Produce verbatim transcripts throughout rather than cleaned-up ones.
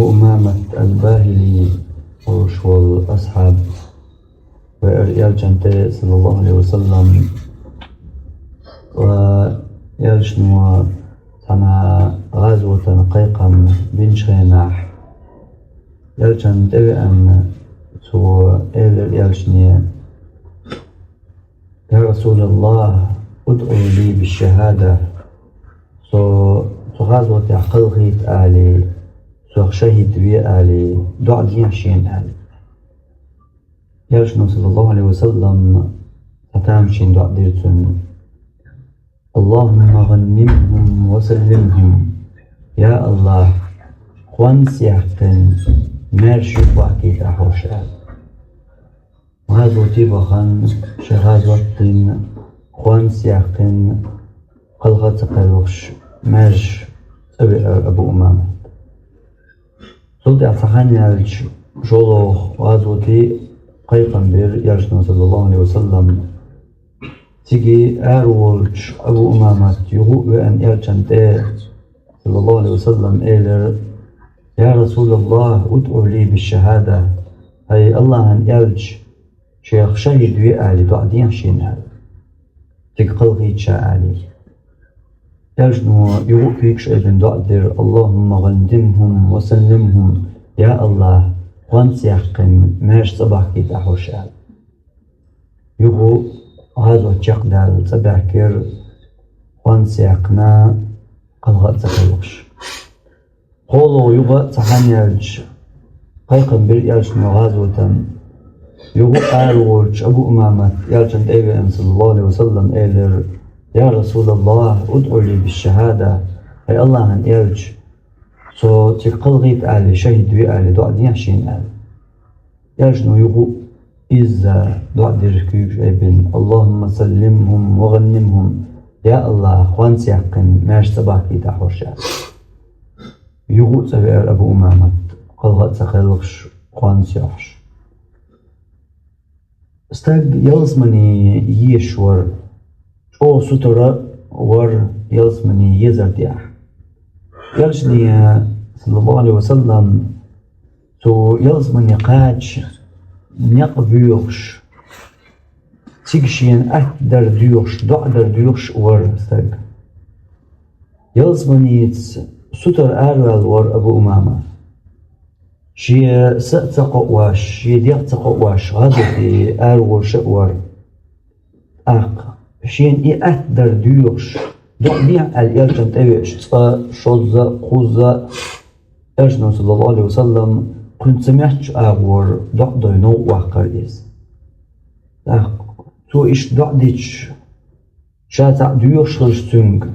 Умамат аль-Бахили олуш волу асхьаб веара Элчанна тӀе, саллаллаху Ӏалайхи ва саллам, ва Элчано цхьана гӀазотан кхайкхам бинчу хенахь, Элчанна тӀевеана, цо элира Элчане: «Я Расулаллах, удӀу ли биш-шахьада, со цу гӀазотехь кхалхийта алий, сох шахӀид ве алий, доӀа дехьа шена», — аьлла. Элчано, саллаллаху Ӏалайхи ва саллам, цхьа тамашийна доӀа дира цунна: «Аллахумма гӀаннимхум ва саллимхум». Я Аллах, кхонсехкхина, маьрша юхабахкийта ахь уьш, аьлла. ГӀазоте бахана, шайн гӀазот дина, кхонсехкхина, кхалха а ца кхелхаш, маьрша цӀа веара Абу Умамат. Цул тӀаьхьа цхьа хан яьлча, шолгӀа гӀазоте кхайкхам бира Элчано, саллаллаху Ӏалайхи ва саллам. Цига ара волчу Абу Умамат юха а веана Элчанна тӀе, саллаллаху Ӏалайхи ва саллам, элира: «Я Расулаллах, удӀу ли биш-шахьада, хӀай Аллахьан Элча, шех шахӀид ве алий, доӀа дехьа шена», — аьлла. Цига кхалхийта ша алий. Элчано юха а куьйгаш айбина доӀа дира: «Аллахумма гӀаннимхум ва саллимхум». Я Аллах, кхонсехкхина, маьрша цӀа бахкийта ахь уьш, аьлла. Юха а гӀазот чекхдаьлла цӀа баьхкира, кхонсехкхина, кхалха а ца кхелхаш. КхоалгӀа юха а цхьа хан яьлча, кхайкхам бира Элчано гӀазотан. Юха а ара волчу Абу Умамат Элчанна тӀе а веана, саллаллаху Ӏалайхи ва саллам, элира: «Я Расулаллах, удӀу ли биш-шахьада, хӀай Аллахьан Элча, со цига кхалхийта алий, шахӀид ве алий, доӀа дехьа шена», — аьлла. Элчано юха а изза доӀа дира куьйгаш айбина: «Аллахумма саллимхум ва гӀаннимхум». Я Аллах, кхонсехкхина, маьрша цӀа бахкийта ахь уьш, аьлла. Юха а цӀа веара Абу Умамат, кхалха а ца кхелхаш, кхонсехкхаш. Стаг ялсамане езаш вара, чӀогӀа сутара вара ялсамане езар тӀехь. Элчане, саллаллаху Ӏалайхи ва саллам, цу ялсамане кхача некъ боьхуш, цига шена атта дар доьхуш, доӀа дар доьхуш вара стаг. Ялсаманица сутара араваьлла вара Абу Умама. Шен са а ца кхоош, шен дегӀ а ца кхоош, гӀазоте ара волуш а вара. ТӀаккха шена и атта дар доьхуш, доӀа дехьа аьлла Элчанна тӀевеаш, цкъа шозза а, кхузза а, Элчано, саллаллаху Ӏалайхи ва саллам, кхуьнан ца моьттучу агӀор доӀа дой новкъа ваккхара иза. ТӀаккха цо иштта доӀа дича, ша цхьаъ доьхуш хилча цуьнга,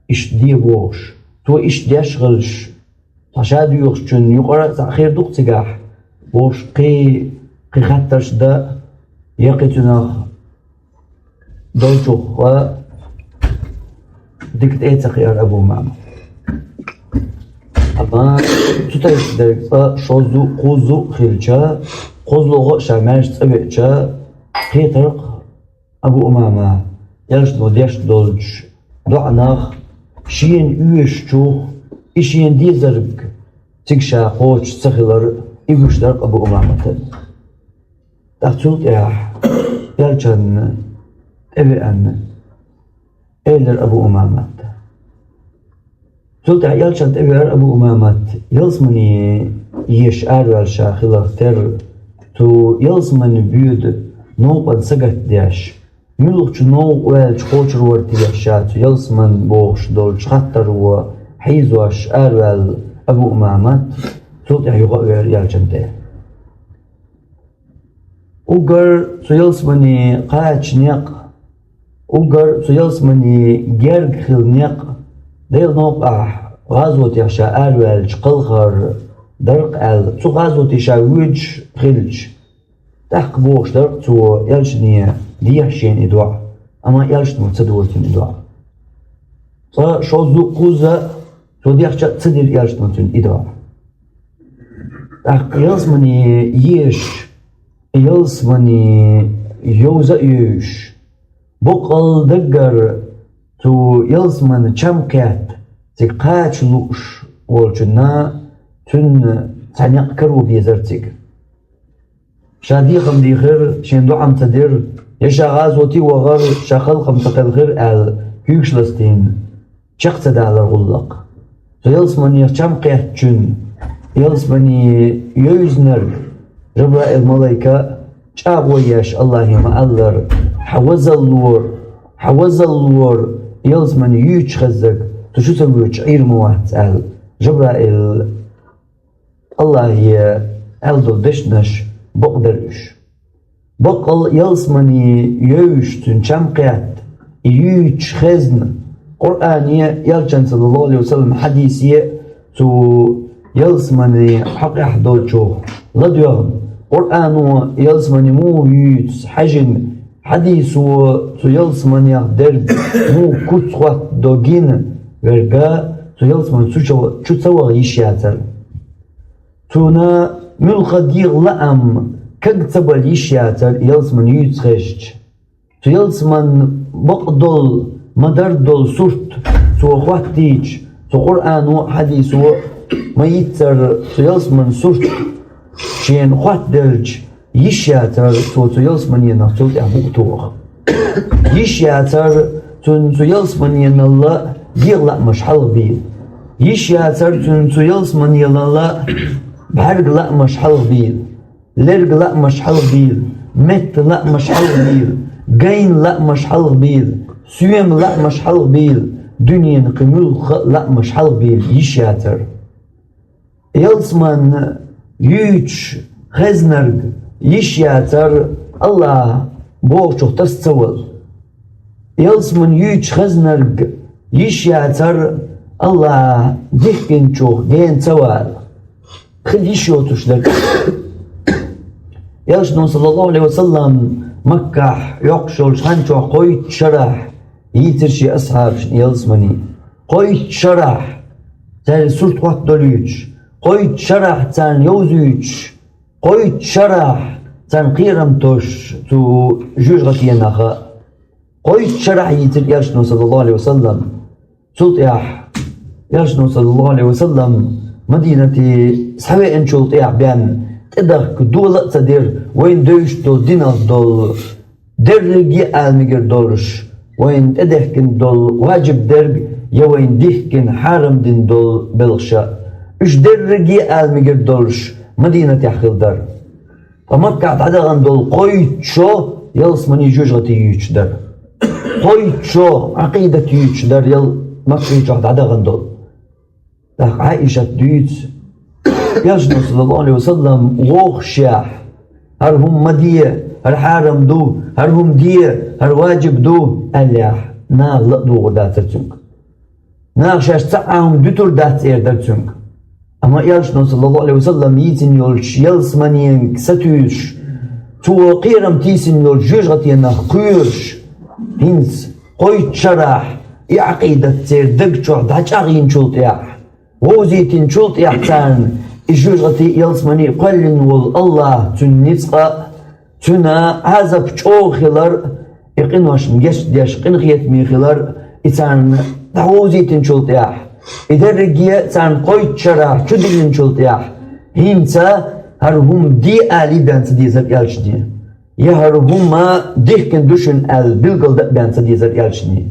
иштта де бохуш, цо иштта деш хилча, цхьа ша доьхучунна юкъара а цхьаъ хир ду-кх цигахь, бохуш, кхин, кхин хаттарш дан а, я кхин цуьнах долчух а дика тӀе а ца кхиара Абу Умама. Амма цу тайпа дерг цкъа шозза а, кхузза а хилча, кхозлагӀа а ша маьрша цӀа веача, кхетара-кх Абу Умама Элчано деш долчу доӀанах, шена оьшучух, и шена дезарг цига ша кхочуш ца хилар, и гуш дара-кх Абу Умаматана. ТӀаккха цул тӀаьхьа Элчанна тӀевеана, элира Абу Умамат. Цул тӀаьхьа Элчанна тӀевеара Абу Умамат, ялсамане езаш араваьлла ша хиларх терра, цу ялсаманин боьда новкъан сагатдеш, муьлхачу новкъа ваьлча кхочур вара те ша цу ялсамане бохуш долчу хаттаро хьийзош араваьлла Абу Умамат, цул тӀаьхьа юха а веара Элчанна тӀе. Уггар цу ялсамане кхача некъ, уггар цу ялсамане герга хилла некъ, Делан новкъахь гӀазотехь ша араваьлча кхалхар дара-кх аьлла, цу гӀазоте ша воьдуш хилча, тӀаккха бохуш дара-кх цо Элчане дехьа шена и доӀа, амма Элчано ца дора цунна и доӀа. Цкъа шозза а, кхузза а цо дехча а ца дира Элчано цунна и доӀа. ТӀаккха ялсамане езаш, ялсамане йовза а йевзаш, боккъал даггара цу ялсаманин чам кхетта цига кхача лууш волчунна, цуьнан цхьа некъ каро безара цига. Ша дехам дийхира, шен доӀа ца дира, я ша гӀазоте вахара, ша халкъа ца кхелхира аьлла, куьйгаш ластийна, чекх ца далар гӀуллакх. Цу ялсаманех чам кхеттачунна, ялсамане йовзинарг Жабраил малайка чӀагӀо еш Аллахьа ма-аллара: «Хьан вазаллора, хьан вазаллора ялсамане юьйцуш хезнарг, цу чу ца воьдуш Ӏийр ма вац», аьлла, Жабраил Аллахьа аьлла долу дешнаш бакъдара уьш. Баккъал ялсамане йовзуш цуьнан чам кхетта, и юьйцуш хезна, Къуръане, элчан, саллаллаху Ӏалайхи ва саллам, хьадисе цу ялсамане хьокъехь долчух ладоьгӀна, Къуръано ялсамане муха юьйцу хьаьжжина, хьадисо цу ялсаманех дерг муха куц хӀоттадо гина верг, цу ялсамане чу ца, чу ца ваха йиш яцара. Цунна муьлхха дегӀан лаам каг ца бала йиш яцара ялсамане юьйца хезча. Цу ялсаманна бакъдолу, ма-дарра долу сурт цо хӀоттийча, цу Къуръано а, хьадисо а ма-йиццара цу ялсаманна сурт шена хӀоттаделча, йиш яцара цо цу ялсаманенах цул тӀаьхьа букъ тоха. Йиш яцара цунна цу ялсаманенал дегӀан лаамаш хьалхабийла. Йиш яцара цунна цу ялсаманенал бӀаьрган лаамаш хьалхабийла, лерган лаамаш хьалхабийла, меттан лаамаш хьалхабийла, гайна лаамаш хьалхабийла, соьман лаамаш хьалхабийла, дуьненан кхин муьлхха а лаамаш хьалхабийла йиш яцара. Ялсаманна юьйцуш хезнарг йиш яцара Аллахь бохучух таса ца вала. Ялсаманна юьйцуш хезнарг йиш яцара Аллахь дихкинчух гена ца вала. Хила йиш йоцуш дерг. Элчано, саллаллаху Ӏалайхи ва саллам, Маккахь йоккхуш йолчу хан чохь кхойтта шарахь йийцира шен асхьабашна ялсамане. Кхойтта шарахь церан сурт хӀоттадолуьйтуш, кхойтта шарахь царна йовзуьйтуш, кхойтта шарахь царна кхерам тосуш цу жоьжахатенах. Кхойтта шарахь йийцира Элчано, саллаллаху Ӏалайхи ва саллам. Цул тӀаьхьа Элчано, саллаллаху Ӏалайхи ва саллам, Мадинате схьавеанчул тӀаьхьа бен тӀедахка дола а ца дира вайна девзаш долу динах долу дерриге а ала мегар долуш, вайна тӀедехкина долу ваджиб дерг я вайна дихкина хьарам дина долу белхаш а. Уьш дерриге а ала мегар долуш Мадинатехь хилла дара. Ткъа Маккахь дӀадахана долу кхойтта шо ялсамане жоьжахати юьйцуш дара. Кхойтта шо Ӏакъидат юьйцуш дара ял Маккахь чохь дӀадахана долу. ТӀаккха Ӏаишат дуьйцу, Элчано, саллаллаху Ӏалайхи ва саллам, вохушехь: «ХӀара хӀума ма де, хӀара хьарам ду, хӀара хӀума де, хӀара ваджиб ду», аьллехь, наха ла а догӀур дацара цуьнга. Наха шаьш цхьа а хӀума дуьтур дац эр дара цуьнга. Амма Элчано, саллаллаху Ӏалайхи ва саллам, йийцина йолчу ялсаманенга сатуьйсуш, цо кхерам тийсина йолчу жоьжахатенах кхоьруш, хӀинца кхойтта шарахь и Ӏакъидат церан даг чохь дӀачӀагӀйинчул тӀаьхьа, вовзийтинчул тӀаьхьа царна и жоьжахати а, ялсамани а кхоьллина волу Аллахь, Цуьнан ницкъ а, Цуьнан Ӏазап чӀогӀа хилар, и къиношна гечдеш къинхетаме хилар, и царна дӀавовзийтинчул тӀаьхьа, и дерриге а царна кхойтта шарахь чудиллинчул тӀаьхьа, хӀинца хӀара хӀума де алий бен ца дезара Элчане, я хӀара хӀума дихкина ду шуна аьлла билгалдан а бен ца дезара Элчане,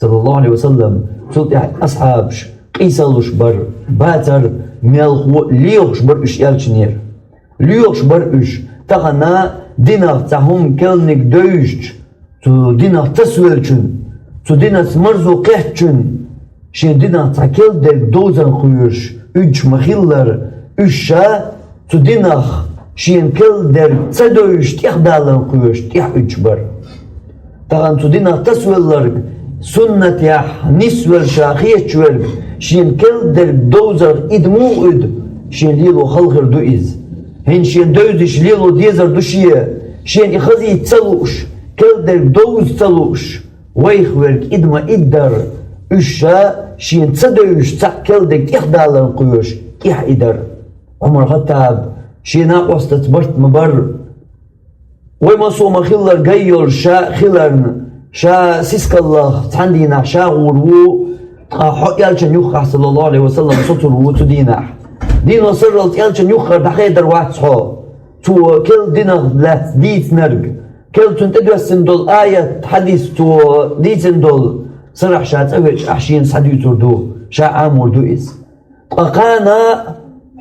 саллаллаху Ӏалайхи ва саллам. Цул тӀаьхьа асхьабаш къийсалуш бара, бацара, мелхо а лоьхуш бара уьш Элчанера. Лоьхуш бара уьш, тахана динах цхьа хӀума керланиг девзча, цу динах тасавеллачун, цу динаца марзо кхеттачун, шен динах цхьа керла дерг довзарна кхоьруш уьдуш ма-хиллара, уьш ша цу динах шена керла дерг ца девзаш тӀехдаларна кхоьруш тӀехь уьдуш бара. Тахана цу динах тасавелларг, суннатехь нисвелла ша хеташ верг, шена керла дерг довзарх и дан муха уьду, шена лело хала хир ду иза. ХӀинца шена девзаш лело дезар ду шен, шена и хазийта ца лууш, керла дерг довза ца лууш, вайх верг и дан ма и дара, уьш ша шена ца девзаш цхьаъ керла дерг тӀехдаларна кхоьруш тӀехь и дара. Ӏумар-Хаттаб шен накъостаца барт ма бара. Вай массо а ма-хиллара гай йолуш ша хиларна, ша сискаллах цхьана дийнахь ша гӀур ву, ткъа хьо Элчанна юххехь, саллаллаху Ӏалайхи ва саллам, соцур ву цу дийнахь. Дийнахьа сарралц элчан юххера дӀахедар вац хьо, цо керла динах лаьцна дийцинарг, керла цунна тӀедоьссина долу аят, хьадис цо дийцина долу, сарахь ша цӀа веача ахь шена схьадуьйцур ду, ша Ӏамор ду иза. Ткъа кхана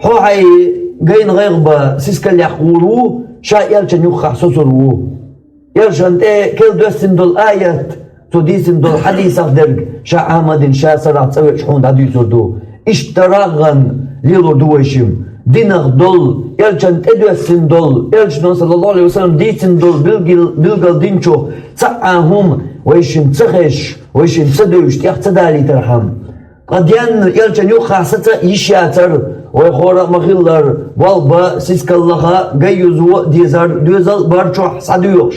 хьо хьайн гайна гӀайгӀа бан сискал яккха гӀур ву, ша элчан юххехь соцур ву. Элчан тӀе керла доьссина долу аят, цо дийцина долу хьадисах дерг ша Ӏама а дина, ша сарахь цӀа веача хьуна дӀадуьйцур ду. Иштта рагӀан лелор ду вайшимма. Динах долу, элчан тӀедоьссина долу, элчано, саллаллаху Ӏалайхи ва саллам, дийцина долу билгал-, билгал динчух цхьа а хӀума вайшимма ца хезаш, вайшимма ца девзаш, тӀех ца далийтархьама. Ткъа денна элчан юххехь саца йиш яцара, вай хӀора а ма-хиллара, болх бан, сискал лаха, гай юзо а дезара, доьзал а бара чохь схьадоьхуш.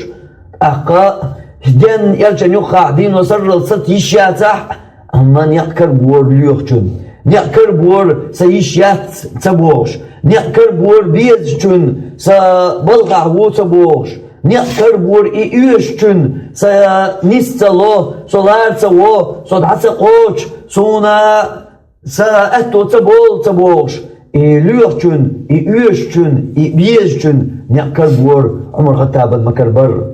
ТӀаккха денна элчан юххехь дийнахьа сарралц саца йиш яцахь, амма некъ карабора лоьхучунна. Некъ карабора сан йиш яц ца бохуш. Некъ карабора безачунна, сан балхахь ву ца бохуш. Некъ карабора и оьшучунна, сан нис ца ло, со лара ца во, со дӀа ца кхочу, суна сан аьтто ца болу ца бохуш. И лоьхучунна, и оьшучунна, и безачунна некъ карабора Ӏумар-Хаттабан, ма карабара.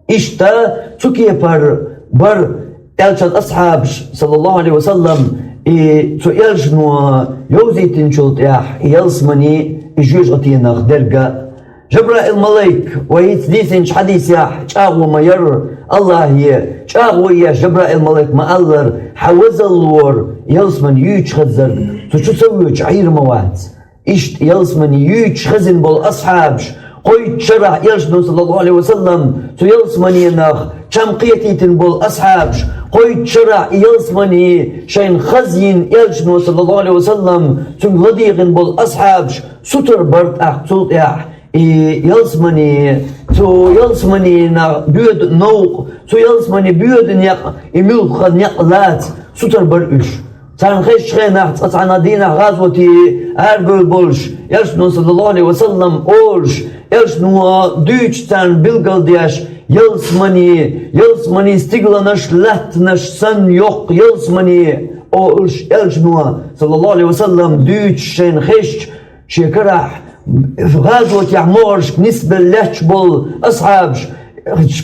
Иштта цу кепара бара элчан асхьабаш, саллаллаху Ӏалайхи ва саллам, и цу элчано йовзийтинчул тӀаьхьа и ялсамани, и жоьжахатенах дерг а. Жабраил-малайк, вай хӀинца дийцинчу хьадисехь, чӀагӀо ма яра Аллахье, чӀагӀо еш Жабраил-малайк ма-аллара, хьан вазаллора ялсамани юьйцуш хаззарг цу чу ца воьдуш Ӏийр ма вац. Иштта ялсамани юьйцуш хезина болу асхьабаш, кхойтта шарахь элчано, саллаллаху Ӏалайхи ва саллам, цу ялсаманенах чам кхетийтина болу асхьабаш, кхойтта шарахь и ялсамани шайна хазйина элчано, саллаллаху Ӏалайхи ва саллам, цуьнга ладийгӀина болу асхьабаш, сутара бара тӀаккха цул тӀаьхьа и ялсамани, цу ялсаманина боьду новкъа, цу ялсамани боьду некъ, и муьлхха некъ лаца, сутара бара уьш. Царна хезчу хенахь цкъа цхьана дийнахь гӀазоте арабевлла болуш, элчано, саллаллаху Ӏалайхи ва саллам, олуш, элчано дуьйцуш царна билгалдеш, ялсамани, ялсамани стигланаш, латтанаш санна йоккха ялсамани, олуш, элчано, саллаллаху Ӏалайхи ва саллам, дуьйцуш шайна хезча, шен карахь гӀазотехь могӀаршка нисбелла лаьтташ болу асхьабаш,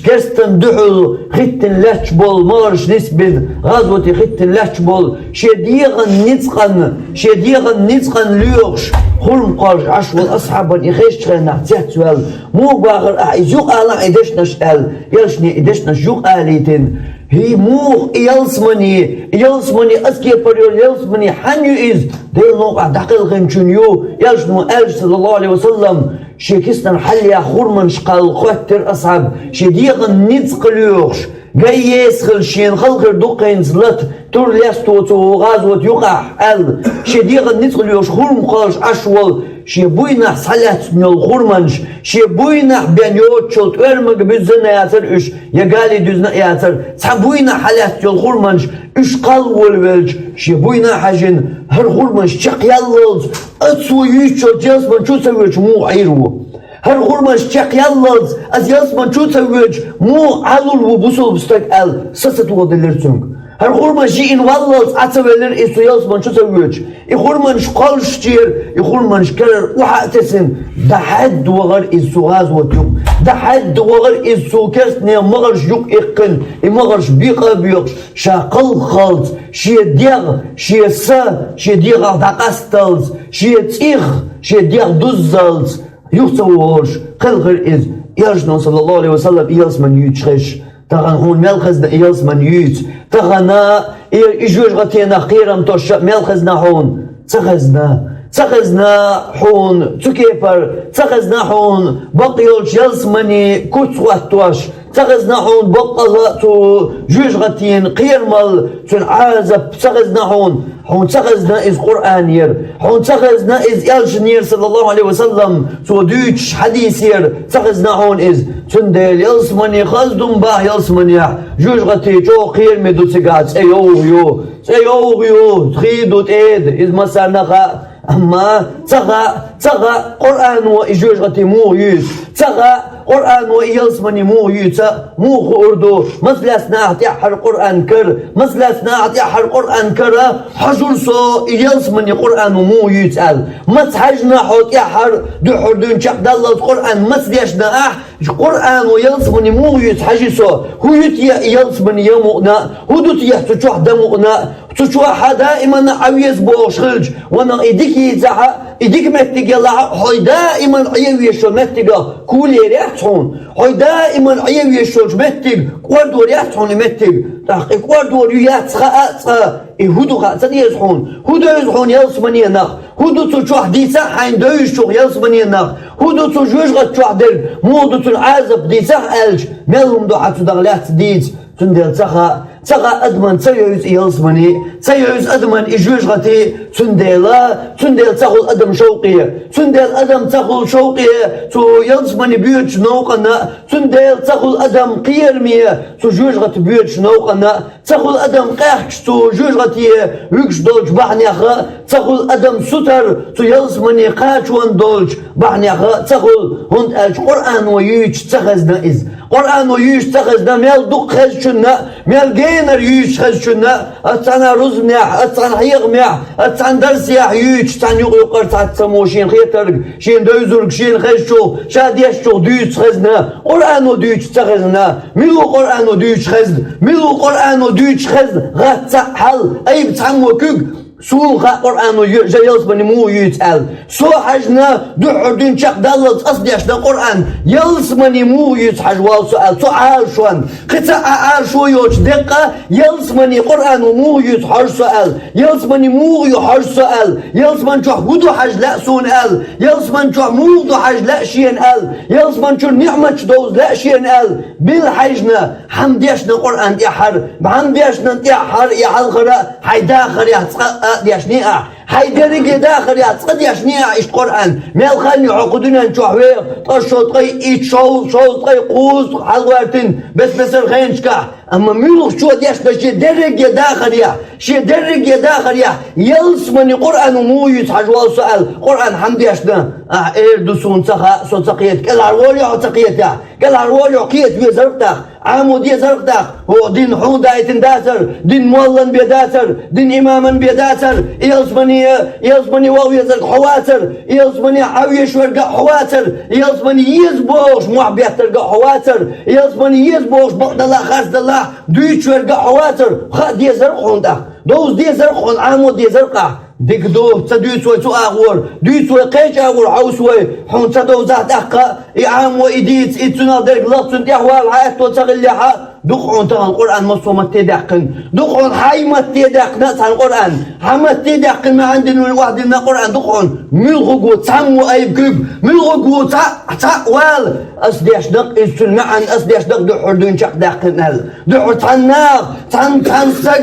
керстан дуьхьал хӀиттина лаьтташ болу могӀаршка нисбина, гӀазоте хӀиттина лаьтташ болу, шен дегӀан ницкъан, шен дегӀан ницкъан лоьхуш, хурма кхоллуш Ӏаш волу асхьабан и хезчу хенахь цецваьлла, муха бахара ахь иза юкъа алахь и дешнаш аьлла, элчане и дешнаш юкъа алийтина. ХӀий, муха и ялсамани, и ялсамани, ас кепара йолу ялсамани хьанна ю иза? Делан новкъахь дӀакхелхинчун ю, элчано аьлча, саллаллаху Ӏалайхи ва саллам, шен киснан хьаллехь хурманаш кхалла хоьттира асхьаб, шен дегӀан ницкъ лоьхуш, гай-еса хилча шена хала хир ду-кх хӀинца лата, тур лесто цо гӀазот юкъахь аьлла, шен дегӀан ницкъ лоьхуш хурма кхоллуш Ӏаш волу, шен буйнахь схьалаьцна йолу хурманаш, шен буйнахь бен йоцучул тӀоьрмага буьззина яцара уьш, я гали дуьзна а яцара, цхьа буйнахь хьалаьцна йолу хурманаш, уьш кхалла волавелча, шен буйнахь хьаьжина, хӀара хурманаш чекхъяллалц, аса цо юьйцучу ялсамани чу ца воьдуш муха Ӏийр ву? ХӀара хурманаш чекхъяллалц, аса ялсамани чу ца воьдуш муха Ӏалур ву бусалба стаг аьлла, са ца тодаделира цуьнга. ХӀара хурманаш йиъна валлалц Ӏа ца велира иза цу ялсамани чу ца воьдуш. И хурманаш кхоллушчера, и хурманаш карара охьа а тесина, дӀахьаьдда вахара иза цу гӀазот юкъа. ДӀахьаьдда вахара иза цу керстанийн могӀарш юкъа иккхина, и могӀарш бекъа а боькъуш, ша кхалххалц, шен дегӀ, шен са, шен дегӀах дӀакъасталц, шен цӀих, шен дегӀ дуззалц, юха ца вогӀуш, кхелхира иза, элчано, саллаллаху Ӏалайхи ва саллам, и ялсамани юьйцуш хезча. Тахана хьуна мел хезна и ялсамани юьйцу? Тахана и, и жоьжахатенах кхерам тосуш а мел хезна хьуна? Ца хезна. Ца хезна хьуна цу кепара, ца хезна хьуна бакъ йолчу ялсамани куц хӀоттош, ца хезна хьуна баккъалла а цу жоьжахатин кхерамал, цуьнан Ӏазап, ца хезна хьуна. Хьуна ца хезна иза Къуръанера, хьуна ца хезна иза элчанера, саллаллаху Ӏалайхи ва саллам, цо дуьйцуш хьадисера, ца хезна хьуна иза. Цундела ялсамани хаза ду-м боху, ялсаманехь жоьжахати чӀогӀа кхераме ду, цигахь цӀе йовха ю, цӀе йовха ю, хи ду тӀеда, иза массарна а хаьа, амма ца хаьа, ца хаьа Къуръано и жоьжахати муха юьйцу, ца хаьа Къуръано и ялсмани муха юьйцу, муха хуур ду, маца лаьцна ахь тӀаьххьара Къуръан кара, маца лаьцна ахь тӀаьххьара Къуръан кара, хьожур со и ялсмани Къуръано муха юьйцу аьлла. Маца хьаьжна хьо тӀаьххьара дуьххьара дуьйна чекхдаллалц Къуръан маца дешна ахь, Къуръано ялсмани муха юьйцу хьажи со, хӀун ю те и ялсмани я мукъана, хӀун ду те цу чохь дан мукъана, цу чохь хьан даиман Ӏан веза бохуш хилча, ванах и дика йийцахь а, и дика меттиг ялахь а, хьо даиман Ӏан веза йолчу меттигах кулер яц хьуна, хьо даиман Ӏан веза йолчу меттиг, кӀордор яц хьуна и меттиг, тӀаккха и кӀордор ю яц хаа а цкъа, и хӀун ду хаа ца деза хьуна, хӀун девза хьуна ялсманенах, хӀун ду цу чохь дийцахь хьайна девзачух ялсманенах, хӀун ду цу жоьжахати чохь дерг, муха ду цуьнан Ӏазап дийцахь аьлча, мел хӀума ду хьан цу даха лаьцна дийца, цундела ца хаьа. Ца хаьа адаман ца йовза и ялсмани, ца йовза адаман и жоьжахати, цундела, цундела ца хуьлу адам шовкъе, цундела адам ца хуьлу шовкъе цу ялсмани боьдучу новкъана, цундела ца хуьлу адам кхераме цу жоьжахати боьдучу новкъана, ца хуьлу адам къаьхкаш цу жоьжахате вуьгуш долчу бахьанеха, ца хуьлу адам сутара цу ялсмане кхачонан долчу бахьанеха, ца хуьлу, хӀунда аьлча Къуръано юьйцуш ца хезна иза. Къуръано юьйцуш ца хезна, мел дукха хезначунна, мел генара юьйцуш хезначунна, аса цхьана рузбанехь, аса цхьана хьехамехь, аса цхьана дарсехь юьйцуш, цхьана юкъа-юкъара цхьацца мо шена хетарг, шена девзарг, шена хезачух, ша дешначух дуьйцуш хезна, Къуръано дуьйцуш ца хезна. Мила ву Къуръано дуьйцуш хезна? Мила ву Къуръано дуьйцуш хезна? ГӀатта цхьаъ хьал, айба цхьаммо куьг, суна хаьа Къуръано ю-, жа ялсмани муха юьйцу аьлла. Со хьаьжна, дуьххьара дуьйна чекхдаллалц аса дешна Къуръан, ялсмани муха юьйцу хьажа воллу со аьлла, цу Ӏалашонна. Кхин цхьа а Ӏалашо йоцучу деккъа ялсмани Къуръано муха юьйцу хьожу со аьлла, ялсмани муха ю хьожу со аьлла, ялсмани чохь хӀун ду хьажа лаьа суна аьлла, ялсмани чохь муха ду хьажа лаьа шена аьлла, ялсмани чуьра ниӀматаш довза лаьа шена аьлла, мила хьаьжна, хьан дешна Къуръан тӀаьххьара, хьан дешна тӀаьххьара и хьалхара хьайн дахарехь цкъа а дешний ахь? Хьайн дерриге дахарехь цкъа дешний ахь иштта Къуръан? Мел хан ю хьо кху дуьнен чохь веха, ткъа шо, ткъе итт, шов-, шовзткъе кхузткъа хьалагӀоьртина бес-бесара хенашкахь, амма муьлххачо дешна шен дерриге дахарехь, шен дерриге дахарехь, ялсмани Къуръано муха юьйцу хьажа воллу со аьлла, Къуръан хьан дешна? Ахь эр ду суна ца хаьа, со ца кхета, кӀелхьарволий хьо ца кхетахь? КӀелхьарволий хьо кхета везарх тӀаккха, Ӏамо дезарх тӀаккха, хӀокху дин хьуна дайтина дацара, дин моллан бен дацара, дин имаман бен дацара, ялсмане, ялсмане ваха везарг хьо вацара, ялсмане Ӏан везаш верг а хьо вацара, ялсмане еза бохуш мохь беттарг а хьо вацара, ялсмане еза бохуш бакъдалахь, харцдалахь дуьйцуш верг а хьо вацара, хаа дезарх хьуна тӀаккха, довза дезарх хьуна, Ӏамо дезарх ахь. Дика ду, ца дуьйцу вай цу агӀор, дуьйцу вай кхечу агӀор, хьовса вай, хьуна ца довзахь тӀаккха, и Ӏамо, и дийца, и цунах дерг лаха, цунна тӀехвала хьан аьтто ца хиллехь а, дукха хьуна тахана Къуръан массо а матте даьккхина, дукха хьуна хьайн матте даьккхина а цхьана Къуръан, хьан матте даьккхина маьӀна дина вайн охьадина Къуръан, дукха хьуна, муьлхха ву цхьаммо айба куьг, муьлхха ву цхьаъ, цхьаъ вала, ас дешнарг, иза цуьнан маьӀна ас дешнарг дуьххьара дуьйна чекхдаьккхина аьлла. Дуьххьара цхьаннах, цхьан, цхьан стаг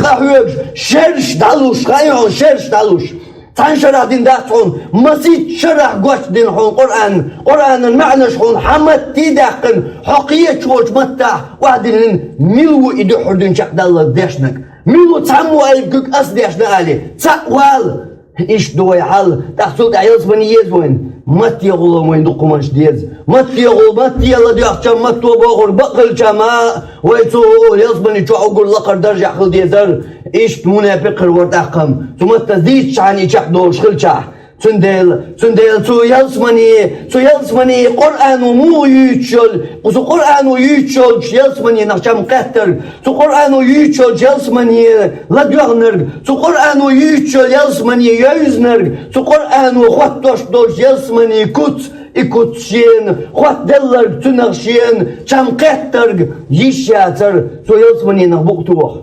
къахьоьгуш, шераш дӀалуш, хаьий хьуна, шераш дӀалуш. Цхьана шарахь дина дац хьуна, масийтта шарахь гочдина хьуна Къуръан, Къуръанан маьӀнаш хьуна хьан матте даьккхина, хьо кхеташ волчу маттахь охьадиллина, мила ву и дуьххьара дуьйна чекхдаллалц дешнарг? Мила ву цхьаммо айба куьг ас дешна али? Цхьаъ вала! Иштта ду вай хьал, тӀаккха цул тӀаьхьа ялсмани еза вайна. Матте гӀулло вайна дукха хӀуманаш деза. Матте гӀулло, матте ладоьгӀча, матто бохург бакъ хилча ма, вай цу ялсмани чохь уггар лакхара даржехь хила дезара. Иштта мунепикъ хир вара тӀаккха-м, цу маттаца дийцчахьана и чекхдолуш хилчахь. Цундела, цундела цу ялсмани, цу ялсмани Къуръано муха юьйцуш йолу, цу Къуръано юьйцуш йолчу ялсманенах чам кхеттарг, цу Къуръано юьйцуш йолчу ялсмане ладоьгӀнарг, цу Къуръано юьйцуш йолу ялсмане йевзинарг, цу Къуръано хӀоттош долчу ялсмане куц, и куц шена хӀоттаделларг, цунах шена чам кхеттарг йиш яцара цу ялсманенах букъ тоха.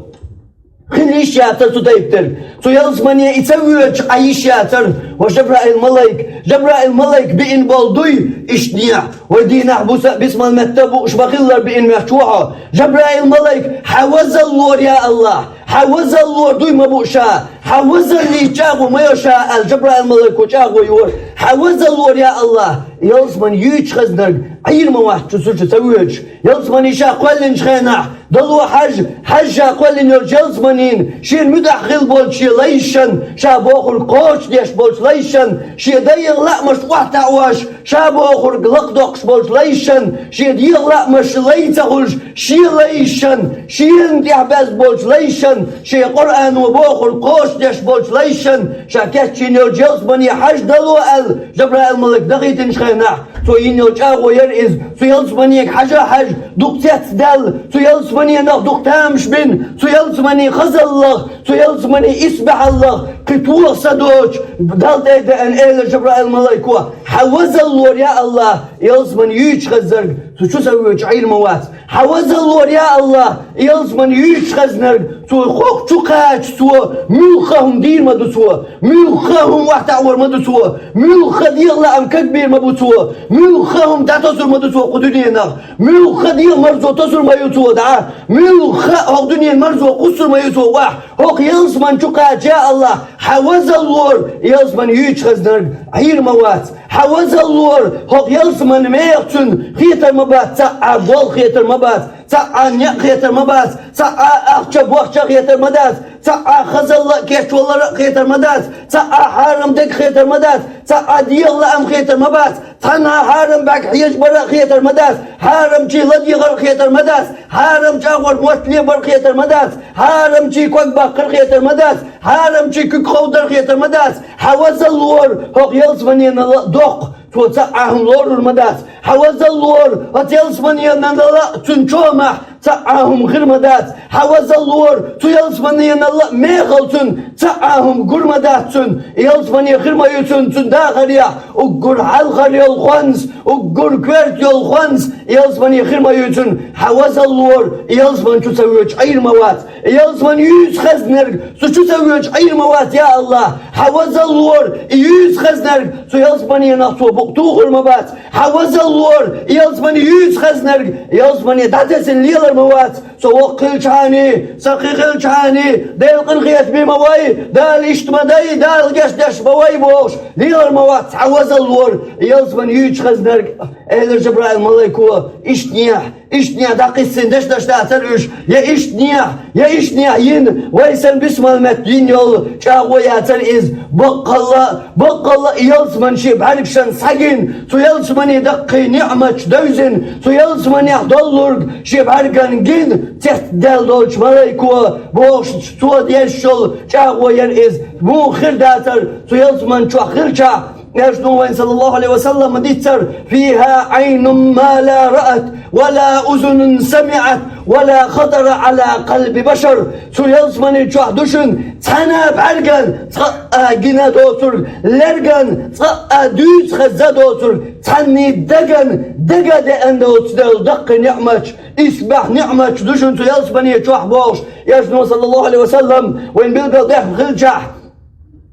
Хила йиш яцара цу тайпа дерг. Цу ялсмане и ца воьдуш Ӏан йиш яцара. Ва Жабраил-малайк, Жабраил-малайк биъна болу дуй иштта некъ? Вай дийнахь буса а, бисмал метта а бууш ма-хиллара биъна моьттуш ву хьо. Жабраил-малайк, хьан вазаллора, я АллахӀ, хьан вазаллора дуй ма буу ша, хьан вазаллица чӀагӀо ма йо ша, аьлла, Жабраил-малайко чӀагӀо йора. Хьа вазаллора, я АллахӀ, ялсамани юьйцуш хезнарг Ӏийр ма вац цу чу ца воьдуш. Ялсамани ша кхоьллинчу хенахь, дало хьажа, хьажа ша кхоьллина йолчу ялсаманин, шена муьтӀахь хилла болчу шен лайшан, ша бохург кхочушдеш болчу лайшан, шен дайгӀан лаамаш охьатаӀош, ша бохург лакхадоккхуш болчу лайшан, шен дегӀан лаамаш лай ца хуьлуш, шен лайшан, шена тӀехь баьзна болчу лайшан, шен Къуръано бохург кхочушдеш болчу лайшан, ша кечйина йолчу ялсамане хьажа дало аьлла, Жабраил-малик дахийтинчу хенахь, цо йина йолу чӀагӀо яра иза, цу ялсаманега хьажа а хьаьжна, дукха цецдаьлла, цу ялсаманенах дукха тамаш бина, цу ялсаманин хазаллах, цу ялсаманин исбаьхьаллах, кхин тоха са доцуш, Далла тӀе а деана, элира Жабраил-малико: «Хьа вазаллора, я АллахӀ, ялсамани юьйцуш хезнарг цу чу ца воьдуш Ӏийр ма вац. Хьа вазаллора, я АллахӀ, ялсамани юьйцуш хезнарг цу хӀокху чу кхача цо муьлхха хӀума дийр ма ду цо, муьлхха хӀума охьатаӀор ма ду цо, муьлхха дегӀан лаам кагбийр ма бу цо, муьлхха хӀума дӀатосур ма ду цо кху дуьненах, муьлхха дегӀан марзо тосур ма ю цо дӀа, муьлхха а хӀокху дуьненан марзо кхуссур ма ю цо охьа. ХӀокху ялсамани чу кхача, я АллахӀ, хьа вазаллора, ялсамани юьйцуш хезнарг Ӏийр ма вац. Хьа вазаллора, хӀокху ялсаманин мехах цунна хетар ма бац, цхьа а болх хетар ма бац, цхьа а некъ хетар ма бац, цхьа а ахча-бохча хетар ма дац, цхьа а хазалла а кечвалар а хетар ма дац, цхьа а хьарам дерг хетар ма дац, цхьа а дегӀан лаам хетар ма бац, цхьанна а хьарам бӀаьрг хьежабар а хетар ма дац, хьарамчийн ладегӀар а хетар ма дац, хьарам чӀагӀор мотт лебар а хетар ма дац, хьарамчийн ког баккхар а хетар ма дац, хьарамчийн куьг кховдар а хетар ма дац. Хьа вазаллора, хӀокху ялсаманенал а доккху, цо цхьа а хӀума лорур ма дац. Хьа вазаллора, оцу ялсаманенал а цуьнан чомахь цхьа а хӀума хир ма дац. Хьа вазаллора, цу ялсаманенал а мехала цунна цхьа а хӀума гур ма дац цунна. И ялсамани хир ма ю цунна, цуьнан дахарехь уггар хьалхара йолу хӀонс, уггар коьрта йолу хӀонс, и ялсамани хир ма ю цунна. Хьа вазаллора, и ялсамани чу ца воьдуш Ӏийр ма вац. И ялсамани юьйцуш хезнарг цу чу ца воьдуш Ӏийр ма вац, я АллахӀ. Хьа вазаллора, и юьйцуш хезнарг цу ялсаманенах цо букъ тухур ма бац. Хьа вазаллора, и ялсамани юьйцуш хезнарг ялсамане дӀатесна лелар ма вац. Со воккха хилчхьана, со кхин хилчхьана, Делан къинхетаме ма вай, Дала иштта ма дай, Дала гечдеш ма вай бохуш, лелар ма вац хьа вазаллора, и ялсамани юьйцуш хезнарг, элира Жабраил-малико, иштанехь, иштанехь дӀакхиссина дешнаш дацара уьш, я иштанехь, я иштанехь йина, вай санна бисмал метта йина йолу чӀагӀо яцара иза, баккъалла а, баккъалла а и ялсамани шен бӀаьргашна схьагина, цу ялсаманин даккхий ниӀматаш девзина, цу ялсаманехь доллург шен бӀаьргана гина, цецдаьлла долчу малайко бохуш, цо деш йолу чӀагӀо яра иза, муха хир дацара цу ялсамани чохь хилчахь, Элчано вайн, саллаллаху алейхи ва саллам, дийцара: «فيها عين ما لا رأت ولا أذن سمعت ولا خطر على قلب بشر». Цу ялсамани чохь ду шуна цхьана а бӀаьрган цкъа а гина доцург, лерган цкъа а дуьйцу хезна доцург, цхьанний даган дага деана доцу Делан даккхий ниӀматаш, исбаьхьа ниӀматаш ду шуна цу ялсамани чохь бохуш, Элчано, саллаллаху алейхи ва саллам, вайн билггал дехна хилчахь,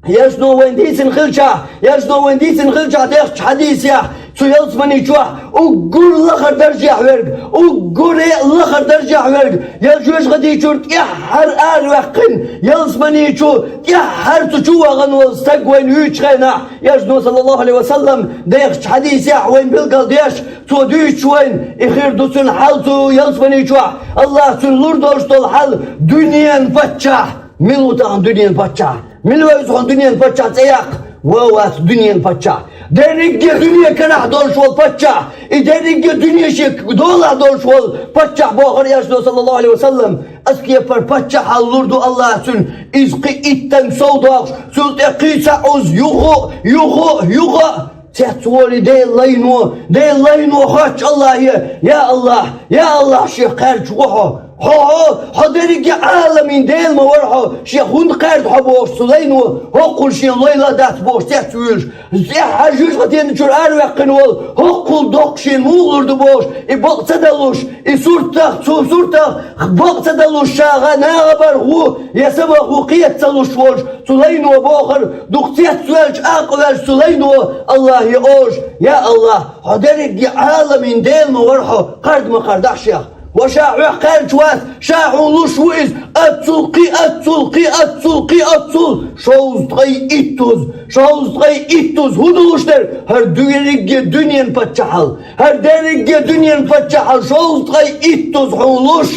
Элчано вайн дийцина хилчахь, Элчано вайн дийцина хилчахь дехачу хьадисехь, цу ялсамани чохь уггар лахара даржехь верг, уггаре а лахара даржехь верг, я жоьжахати чуьра тӀаьххьара араваьккхина, ялсамани чу тӀаьххьара цу чу вахана волу стаг вайна вуьйчу хенахь, Элчано, саллаллаху алейхи ва саллам, дехачу хьадисехь вайн билггал деш, цо дуьйцуш вайна, и хир ду цуьнан хьал цу ялсамани чохь, АллахӀа цуьнан лур долуш долу хьал, дуьненан паччахь. Мила ву тахана дуьненан паччахь? Мила вевза хьуна дуьненан паччахь цӀе яккха? Ван вац дуьненан паччахь. Дерриге дуьне карахь долуш волу паччахь. И дерриге дуьне шен долахь долуш волу паччахь бохура Элчано, саллаллаху алейхи ва саллам. Аса кепара паччахьалла лур ду АллахӀа цуьнан. Иза кхин иттанна сов дохуш, цул тӀе кхин цхьа Ӏуз юха а, юха а, юха а. Цецволий Делан лайно, Делан лайно хоьттуш АллахӀе: «Я АллахӀ, я АллахӀ, шех кхаьрдаш ву хьо. Хьо, хьо, хьо дерриге Ӏаламийн Дела ма вара хьо, шех хӀунда кхаьрда хьо?» бохуш цу лайно, хӀоккхул шен лойла а дац бохуш цецвуьйлуш. ТӀаьххьара жоьжахатина чуьра араваьккхина волу, хӀоккхул доккха шена муха лур ду бохуш, и бакъ ца далуш, и суртах, цу суртах бакъ ца далуш, ша гӀа нагӀа барх ву, я са барх ву кхета ца луш волуш, цу лайно бохура, дукха цецваьлча, акъваьлча цу лайно АллахӀе олуш: «Я АллахӀ, хьо дерриге Ӏаламийн Дела ма вара хьо, кхарда ма кхардахь шех». Ва ша хьох кхаьча вац, ша хьуна луш ву иза, аццул кхин, аццул кхин, аццул кхин, аццул шовзткъе иттуза, шовзткъе иттуза. ХӀун ду луш дерг? ХӀара дерриге дуьнен паччахьалла, хӀара дерриге дуьнен паччахьалла шовзткъе иттуза хьуна луш.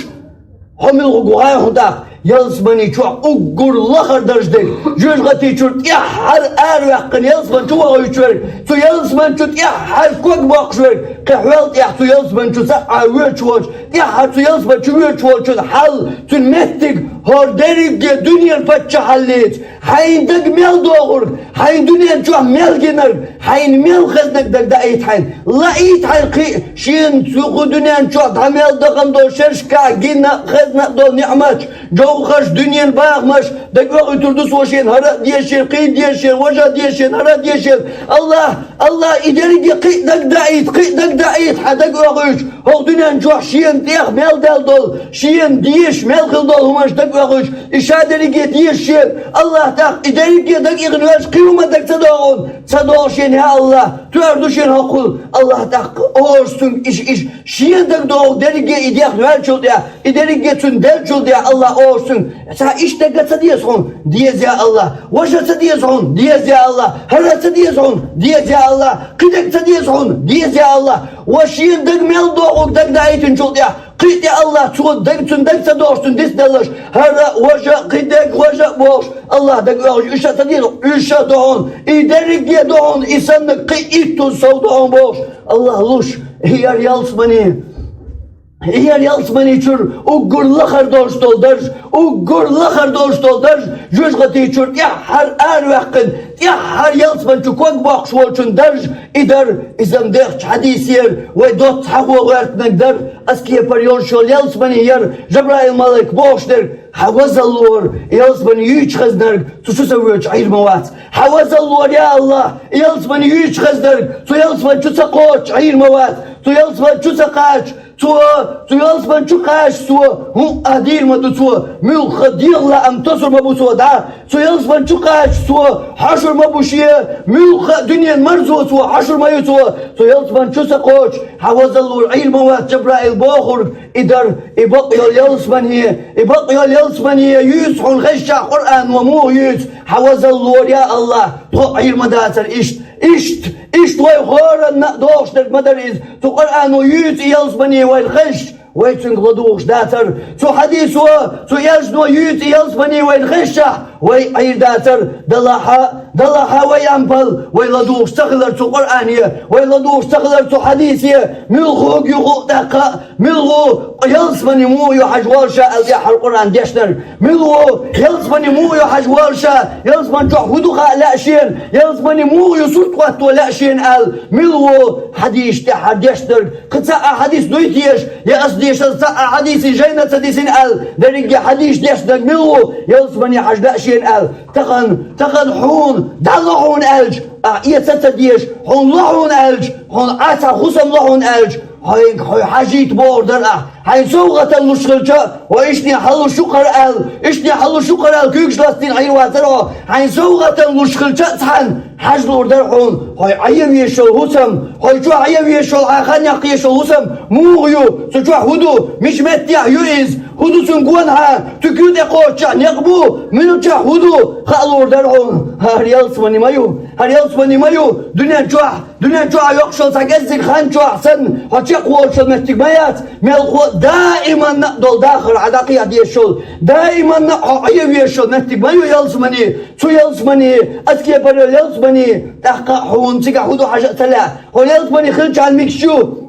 Хьо мила гӀо гу гӀай хьуна тӀаккха? Ялсамани чохь уггар лахара дарж дерг. Жоьжахати чуьра тӀаьххьара араваьккхина ялсамани чу вахуьйтуш верг. Цу ялсамани чу тӀаьххьара ког боккхуш верг. Кхин хьол тӀехь цу ялсамани чу саьӀа воьдуш волчу, тӀаьххьара цу ялсамани чу воьдуш волчун хьал, цуьнан меттиг, хӀора дерриге дуьнен паччахьаллица. Хьайна дага мел догӀург, хьайна дуьнен чохь мел гинарг, хьайна мел хезнарг дага даийта хьайна. Лаийта хьайна кхин а, шена цу кху дуьнен чохь дӀа мел дахана долу шерашкахь гина а, хезна а долу ниӀматаш, жовхаш, дуьнен бахамаш, дага оьхуьйтур ду цо шена хӀара а дезаш, кхин а дезаш, важа а дезаш, хӀара а дезаш. Аллах, Аллах, и дерриге кхин а дага даийта, кхин а дага даийта хьан дага оьхуьйтуш. ХӀокху дуьнен чохь шена тӀех мел даьлла долу, шена дезаш мел хилла долу хӀуманаш дага оьхуьйтуш, и ша дерриге дезаш шена. Аллах, тӀаккха и дерриге дага ихна ваьлча, кхин хӀума дага ца догӀу хьуна? Ца догӀу шена, я Аллах, тоьар ду шена хӀокхул. Аллах, тӀаккха олуш цуьнга иш, иш, шена дага догӀу дерриге и дехна ваьллачул тӀаьхьа, и дерриге цуьнан деллачул тӀаьхьа, Аллах, олуш цуьнга: «Сан иштта дага ца деза хьуна? Деза, я Аллах. Важа ца деза хьуна? Деза, я Аллах. ХӀара ца деза хьуна? Деза, я Аллах. Кхидерг ца деза хьуна? Деза, я Аллах». Ва шена дага мел догӀург дага даийтинчул тӀаьхьа, кхин а тӀе Аллах, цо дага, цуьнан дага ца догӀуш, цуьнан дис деллаш, хӀара а, важа а, кхидерг, важа а бохуш, Аллах, дага оьхуш, уьш а ца деза, уьш а ду хьуна, и дерриге ду хьуна, и саннарг кхин а иттуза сов ду хьуна бохуш, Аллах луш, хӀара ялсамани, хӀара ялсамани чуьра уггар лахара долуш долу дарж, уггар лахара долуш долу дарж, жоьжахати чуьра тӀаьххьара араваьккхина, тӀаьххьара ялсамани чу ког боккхуш волчун дарж и дара, иза-м дехачу хьадисера вай доцца хьахо гӀоьртинарг дара, ас кепара йолуш йолу ялсамани яра, Жабраил-малайк бохуш дерг: «Хьан вазаллора, ялсамани юьйцуш хезнарг, цу чу ца воьдуш Ӏийр ма вац. Хьан вазаллора, я Аллах, ялсамани юьйцуш хезнарг, цу ялсамани чу ца кхочуш Ӏийр ма вац, цу ялсамани чу ца кхача, цо, цу ялсамани чу кхача цо, хӀуъа дийр ма ду цо, муьлхха дегӀан лаам тосур ма бу цо дӀа, цу ялсамани чу кхача цо, хьошур ма бу шен, муьлхха а дуьненан марзо цо, хьошур ма ю цо, цу ялсамани чу ца кхочуш, хьан вазаллора Ӏийр ма вац, Жабраил бохург и дара, и бакъ йолу ялсамани, и бакъ йолу ялсамани юьйцу хьуна хезчахь Къуръано муха юьйцу, хьан вазаллора, я Аллах, тхо Ӏийр ма дацара иштта, иштта, иштта вай хоранна а догӀуш дерг ма дара иза, цу Къуръано юьйцу и ялсамани вайна хезча, вай цуьнга ладугӀуш дацара. Цу хьадисо, цу элчано юьйцу и ялсамани вайна хезчахь, вай Ӏийр дацара. Далахьа, далахьа вай ампал, вай ладугӀуш ца хилар цу Къуръане, вай ладугӀуш ца хилар цу хьадисе, муьлхха хӀума ю хӀуъа тӀаккха, муьлхха ялсамани муха ю хьажа волуш аьлла тӀаьххьара Къуръан дешнарг, муьлхха ялсамани муха ю хьажа волуш, ялсамани чохь хӀун ду хаа лаьа шена, ялсамани муха ю сурт хӀотто лаьа шена аьлла, муьлхха хьадисаш тӀаьххьара дешнарг, кхин цхьа а хьадис дуй теша, я ас дешаза цхьа а хьадисе жайна ца дисина аьлла, дерриге хьадисаш дешнарг мила ву, ялсамани хьажа лаьа шена аьлла, тахана, тахана хьуна дӀало хьуна аьлча, ахь эца ца дезаш, хьуна ло хьуна аьлча, хьуна Ӏа цхьа хӀусам ло хьуна аьлча, хьоьга хьо хьажийта бохур дара ахь. Хьайн совгӀатана луш хилча, хьо иштта хьалуш ю-кх хӀара аьлла, иштта хьалуш ю-кх хӀара аьлла, куьйгаш ластийна Ӏийр вацара хьо. Хьайн совгӀатана луш хилча а цхьаьна, хьажа луур дара хьуна, хьо Ӏан везаш йолу хӀусам, хьо чохь Ӏан везаш йолу, хьан хан яккха езаш йолу хӀусам муха ю, цу чохь хӀун ду, мича меттехь ю иза, хӀун ду цуьнан гонахьа, цу куьйга тӀе кхочучохь некъ бу, муьлххачохь хӀун ду, хаа луур дара хьуна. ХӀара ялсамани ма ю, хӀара ялсамани ма ю, дуьнен чохь, дуьнен чохь йоккхуш йолу цхьа кӀеззиг хан чохь санна, хьо чекхволуш йолу меттиг ма яц, мелхо даиманна а долу дахар хьан дӀакхехьа дезаш йолу, даиманна а хьо Ӏан везаш йолу меттиг ма ю ялсамани. Цу ялсамани, ас кепара йолу ялсамани, тӀаккха а хьуна цигахь хӀун ду хьажа а ца лаьа. Хьо ялсамани хилчахьана мегаш ю.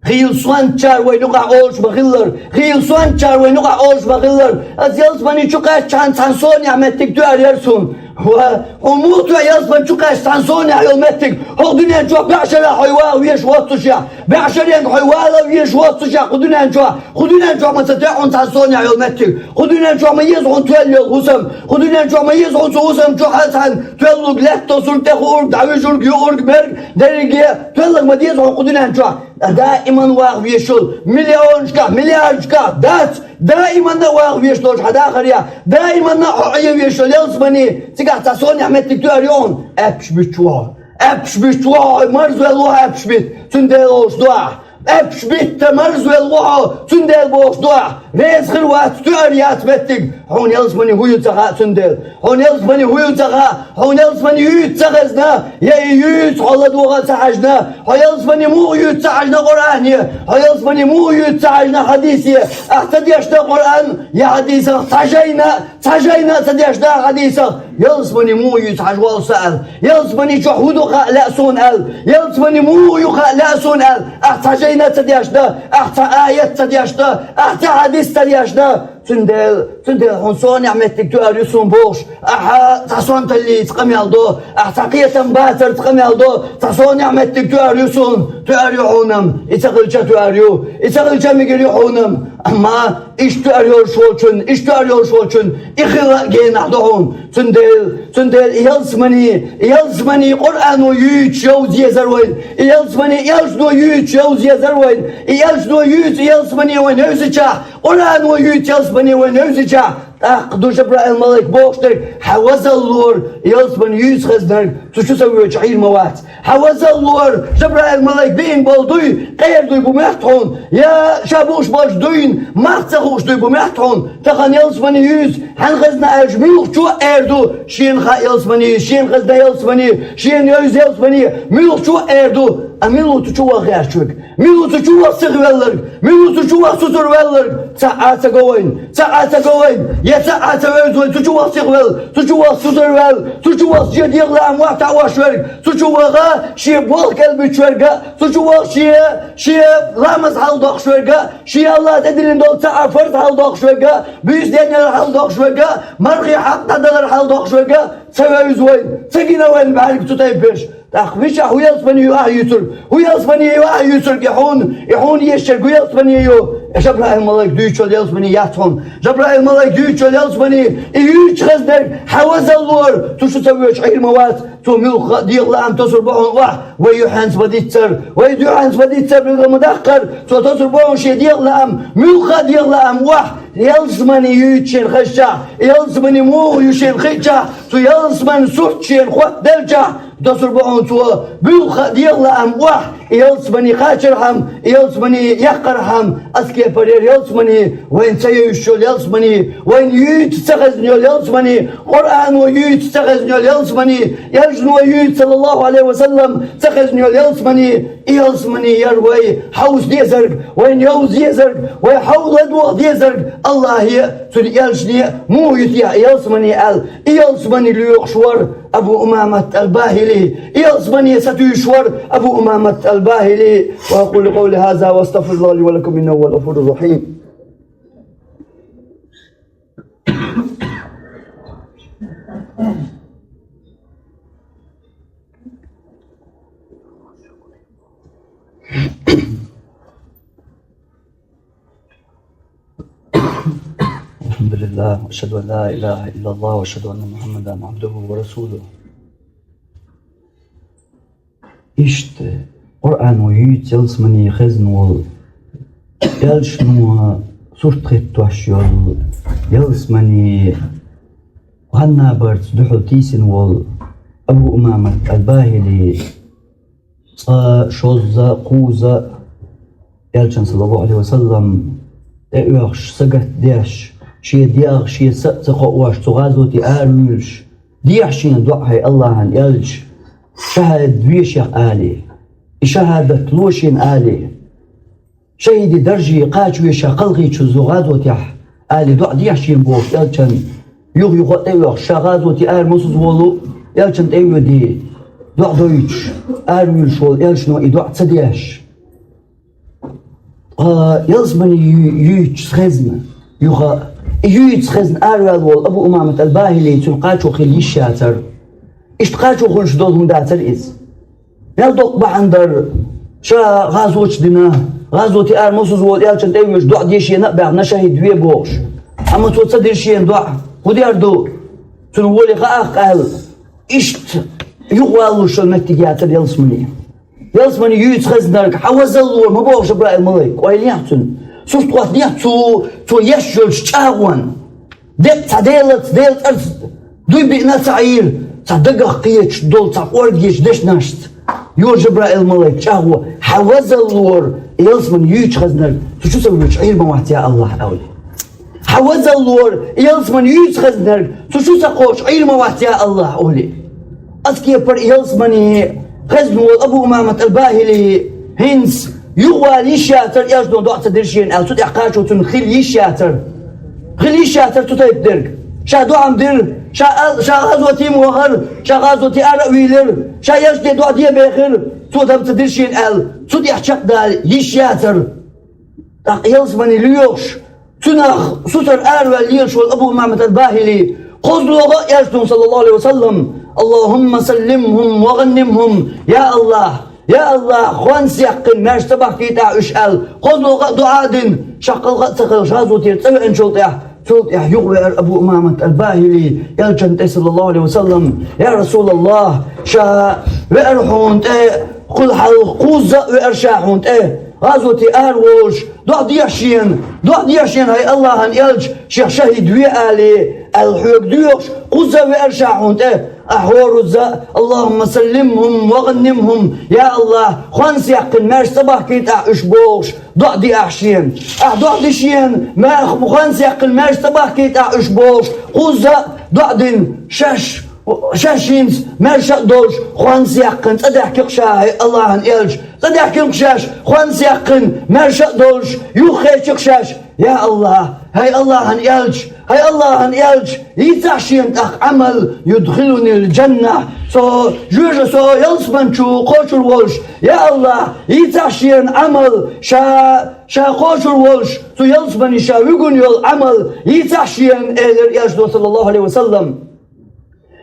Хийла сонтачара вайна юкъахь олуш ма-хиллара, хийла сонтачара вайна юкъахь олуш ма-хиллара, ас ялсамани чу кхаьччахьана цхьана сонехь меттиг тоьар яра суна. Ва, хьуна муха тоьа ялсамани чу кхаьчча цхьана сонехь йолу меттиг? ХӀокху дуьнен чохь бӀешарахь хьо ваха везаш воццушехь, бӀешаренга хьо вала везаш воццушехь кху дуьнен чохь, кху дуьнен чохь ма ца тоьа хьуна цхьана сонехь йолу меттиг, кху дуьнен чохь ма еза хьуна тоьлла йолу хӀусам, кху дуьнен чохь ма еза хьуна цу хӀусам чохь а цхьаьна тоьллург, лаьтта тосург, тӀехуург, дӀавуьжург, юург, мерг, дерриге тоьлларг ма деза хьуна кху дуьнен чохь. Даиман ваха везаш йолу, миллионашкахь, миллиардашкахь дац, даиманна а ваха везаш долчу хьан дахарехь, даиманна а хьо Ӏан везаш йолу ялсамани, цигахь цхьа сонехь меттиг тоьар ю хьуна, аьппаш буьттуш ву хьо. Аьппаш буьттуш ву хьо, хьо марзваьлла ву хьо аьппаш битта, цундела олуш ду ахь. Аьппаш битта марзвелла ву хьо, цундела бохуш ду ахь, реза хир вац, тоьар яц меттиг, хьуна ялсамани хӀун ю ца хаьа цундела. Хьуна ялсамани хӀун ю ца хаьа, хьуна ялсамани юьйца ца хезна, я и юьйца хьо ладогӀа а ца хьаьжна, хьо ялсамани муха юьйца ца хьаьжна Къуръане, хьо ялсамани муха юьйца ца хьаьжна хьадисе, ахь ца дешна Къуръан, я хьадисах цхьа жайна, цхьа жайна а ца дешна хьадисах, ялсамани муха юьйца хьажа воллу сан аьлла, ялсамани чохь хӀун ду хаьа лаьа суна аьлла, ялсамани муха ю хаьа лаьа суна аьлла, ахь цхьа жайна а ца дешна, ахь цхьа аят а ца дешна, ахь цхьа хьадис а ца дешна, цундела, цундела хьуна сонехь меттиг тоьар ю суна бохуш, ахьа цхьа сонталлица къамел до, ахь цхьа кхетам бацарца къамел до, цхьа сонехь меттиг тоьар ю суна, тоьар ю хьуна-м, и ца хилча тоьар ю, и ца хилча мегар ю хьуна-м. Амма иштта тоьар йолуш волчун, иштта тоьар йолуш волчун, и хила а генахь ду хьуна. Цундела, цундела и ялсамани, и ялсамани Къуръано юьйцуш йовза езара вайна, и ялсамани элчано юьйцуш йовза езара вайна, и элчано юьйцу ялсамани вайна евзичахь, Къуръано юьйцу ялсамани вайна евзичахь, тӀаккха ду Жабраил-малайк бохуш дерг, хьан вазаллора, ялсамани юьйцу хезнарг, цу чу ца воьдуш Ӏийр ма вац. Хьан вазаллора, Жабраил-малайк биъна болу дуй, къера дуй бу моьтту хьуна, я ша бууш болчу дуйна, мах ца хууш дуй бу моьтту хьуна, тахана ялсамани юьйцу, хьан хезна аьлча, муьлххачо а эр ду, шена хаьа ялсамани, шена хезна ялсамани, шена евза ялсамани, муьлххачо а эр ду, а мила ву цу чу ваха гӀерташ верг? Мила ву цу чу ваха сихвелларг? Мила ву цу чу ваха сутарвелларг? Цхьа а ца го вайна, цхьа а ца го вайна, я цхьа а ца вевза вайна цу чу ваха сихвелла, цу чу ваха сутарвелла, цу чу ваха шен дегӀан лаам охьатаӀош верг, цу чу ваха шен болх кӀел буьтуш верг а, цу чу ваха шен, шен ламаз хьалдоккхуш верг а, шен Аллах тӀедиллина долу цхьа а фарз хьалдоккхуш верг а, буьйса денъяр хьалдоккхуш верг а, мархин хьакъ дӀадалар хьалдоккхуш верг а, ца вевза вайна, ца гина вайна бӀаьрг цу тайпанаш. ТӀаккха мичахь хӀун ялсамани ю ахь юьйцург? ХӀун ялсамани ю ахь юьйцург и хьуна? И хьуна езачерг хӀун ялсамани ю? Жабраил-малайк дуьйцуш йолу ялсамани яц хьуна. Жабраил-малайк дуьйцуш йолу ялсамани, и юьйцуш хезнарг, хьан вазаллора, цу чу ца воьдуш Ӏийр ма вац, цо муьлхха а дегӀан лаам тосур бу хьуна охьа, вай юьхьанца ма-диццара, вай дуьхьанца ма-диццара, билгал ма-даккхара, цо тосур бу хьуна шен дегӀан лаам, муьлхха а дегӀан лаам охьа, ялсамани юьйцуш шена хезчахь, ялсамани муха ю шена хиъчахь, цу ялсаманин сурт шена хоттаделчахь, тосур бу хьуна цо, муьлхха а дегӀан лаам охьа, и ялсамани кхачархьама, и ялсамани яккхархьама, аса кепара яра ялсамани, вайна ца евзаш йолу ялсамани, вайна юьйца ца хезна йолу ялсамани, Къуръано юьйца ца хезна йолу ялсамани, элчано юьйца, саллаллаху Ӏалайхи ва саллам, ца хезна йолу ялсамани, и ялсамани яра вай хьовса дезарг, вайна йовза езарг, вай хьовла ладогӀа дезарг, Аллахье а, цуьнан элчане а муха ю техьа и ялсамани аьлла, и ялсамани лоькъуш вара Абу Умамат ал-БахӀили, и ялсамане сатуьйсуш вара Абу Умамат ал-БахӀили. وأقول قولي هذا وأستغفر الله لي ولكم إنه هو الغفور الرحيم. الحمد لله، وأشهد أن لا إله إلا الله، وأشهد أن محمدا عبده ورسوله. Иштта, Къуръано юьйцу ялсамани хезна волу, элчано сурт хӀиттош йолу, ялсамани гӀаннабарца дуьхьал тийсина волу Абу Умамат ал-БахӀили, цкъа, шозза, кхузза, элчан, саллаллаху Ӏалайхи ва саллам, тӀеоьхуш, сагатдеш, шен дегӀ шен са а ца кхоош, цу гӀазоте аравуьйлуш, дехьа шена доӀа: «ХӀай Аллахьан элча, шахӀад вешех алий, и шахӀадат ло шена алий, шахӀиди дарже кхача вешех кхалхийчу зу гӀазотехь алий доӀа дехьа шена», бохуш, элчан юха-юха а тӀеоьхуш, ша гӀазоте ара мосазза волу, элчан тӀе а воьдий, доӀа дойтуш, аравуьйлуш волу элчано и доӀа ца деш. Ткъа ялсамани ю-, юьйцуш хезна, юха а, и юьйцуш хезна араваьлла волу Абу Умамат ал-БахӀили цуьнан кхачо хила йиш яцара. Иштта кхачо хуьлуш долу хӀума дацара иза. Мел доккха бахьана дара, ша гӀазоташ дина, гӀазоте ара мосазза волу элчан тӀе а воьдуш, доӀа де шена а баьхна, шахӀид ве бохуш. Амма цо ца дира шена доӀа. ХӀун дер ду? Цунна воле хаахь аьлла, иштта юхаваллуш йолу меттиг яцара ялсамани. Ялсамани юьйцуш хезнарг, хьан вазаллора, ма боху Жабраил-малайк, ойла ехьа цуьнан. Сурт хӀоттадехьа цо, цо еш йолчу чӀагӀонна. Деккъа цхьа Делаца, Делан цӀарца дуй биъна ца Ӏийра, цхьа дагах кхеташ долу, цхьа кӀорггечу дешнашца. Йоах Жабраил-малайк чӀоагӀо: «Хьа везалора ялсмани юьйцу хезнарг, цу чу ца воьдуш Ӏийр ма вац, я АллахӀ», — аьлла. «Хьа везалора ялсмани юьйцу хезнарг, цу чу ца кхочуш Ӏийр ма вац, я АллахӀ», — олий. Оцу кепара ялсмани хезна волу Абу Умамат ал-БахӀили хӀинца юхавала йиш яцара, элчано доӀа ца дира шена аьлла, цу тӀехь кхачо цунна хила йиш яцара. Хила йиш яцара цу тайпа дерг. Ша доӀа-м дира, ша ал-, ша гӀазоте-м вахара, ша гӀазоте ара а вийлира, ша ялсмане доӀа де а бехира, цо доӀа ца дира шена аьлла, цу тӀехь чекхдала йиш яцара. ТӀаккха ялсмани лоьхуш, цунах сутара араваьлла лелаш волу Абу Умамат ал-БахӀили кхозлагӀа а элчано, саллаллаху Ӏалайхи ва саллам: «Аллахумма саллимхум ва гӀаннимхум, я АллахӀ, я АллахӀ, хӀонс яьккхина, маьрша ца бахкийтахьа уьш», — аьлла, кхозлагӀа а доӀа а дина, шаккхалха а ца хилла, гӀазотера цӀа веанчул тӀаьхьа, цул тӀаьхьа юхавеара Абу Умамат ал-БахӀили элчанна тӀе, саллаллаху Ӏалайхи ва саллам: «Я РасулаллахӀ, ша веара хьуна тӀе, кхул хьалха кхузза а веара ша хьуна тӀе, гӀазоте ара волуш, доӀа дехьа шена, доӀа дехьа шена, хӀай АллахӀан элча, шех шахӀид ве алий», — аьлла, хьоьга доьхуш, кхузза а веара ша хьуна тӀе. Ахьа хӀоразза а: «Аллахумма саллимхум ва гӀаннимхум, я АллахӀ, хӀонс яьккхина, маьрша ца бахкийтахьа уьш», — бохуш, доӀа диахьа шена. Ахьа доӀа ди шена, ма-, хӀонс яьккхина, маьрша ца бахкийтахьа уьш бохуш, кхузза а доӀа дина, шаьш, шаьш хӀинца маьрша а долуш, хӀонс яьккхина, цӀа даьхкира шаьш, хӀай АллахӀан элча, цӀа даьхкира шаьш, хӀонс яьккхина, маьрша а долуш, юхахецира шаьш. Я АллахӀ, хӀай АллахӀан элча, хӀай АллахӀан элча, йийцахь шена тӀаккха Ӏамал, юдхилунил джанна, со жоьжа, со ялсмани чу кхочур волуш, я АллахӀ, йийцахь шена Ӏамал, ша, ша кхочур волуш, цу ялсмани ша вуьгун йолу Ӏамал, йийцахь шена, элира элчано, саллаллаху Ӏалайхи ва саллам.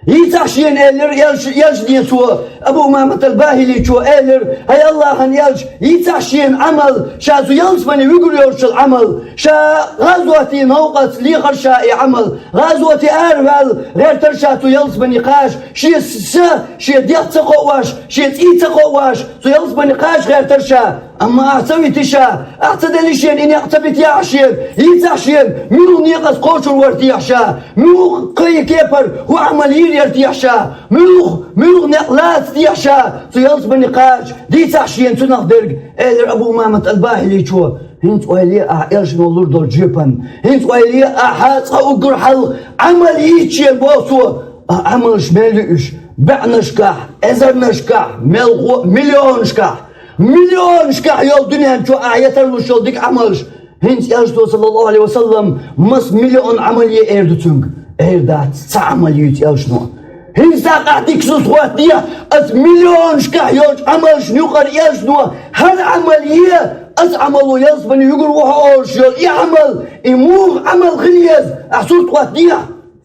Йийцахь шена, элира элча-, элчане цо, Абу Умамат ал-БахӀиличо элира: «ХӀай АллахӀан элча, йийцахь шена Ӏамал, ша цу ялсмани вуьгур йолчул Ӏамал, ша гӀазоте новкъаца лехара ша и Ӏамал, гӀазоте араваьлла гӀертара ша цу ялсмани кхача, шен са, шен дегӀ ца кхоош, шен цӀий ца кхоош, цу ялсмани кхача гӀертара ша». Амма ахьа ца вити ша, ахьа ца делли шена, и некъ ца битехьа шена, йийцахь шена, муьлха некъаца кхочур вара техьа ша, муьлха кхин кепара хӀун Ӏамал йийр яра техьа ша, муьлха, муьлха некъ лаца техьа ша, цу ялсмани кхача, дийцахь шена цунах дерг, элира Абу Умамат ал-БахӀиличо. ХӀинца ойла е ахьа элчано лур долчу жоьпан. ХӀинца ойла е ахьа цкъа уггар хьалха Ӏамал йийцаш шена боху цо. А Ӏамалш мел ю уьш? БӀеннашкахь, эзарнашкахь, мелхо а, миллионашкахь. Миллионашкахь йолу дуьнен чу ахьа ян тарлуш йолу дика Ӏамалш. ХӀинца элчано, саллаллаху Ӏалайхи ва саллам, маса миллион Ӏамал е эр ду цуьнга? Эр дац, цхьа Ӏамал юьйцу элчано. ХӀинца тӀаккха ахьа дика сус хӀоттае, аса миллионашкахь йолчу Ӏамалшна юкъара элчано: «ХӀара Ӏамал е, аса Ӏамало ялсмани вуьгур ву хьо», — олуш йолу и Ӏамал, и муха Ӏамал хила еза, ахьа сурт хӀоттае.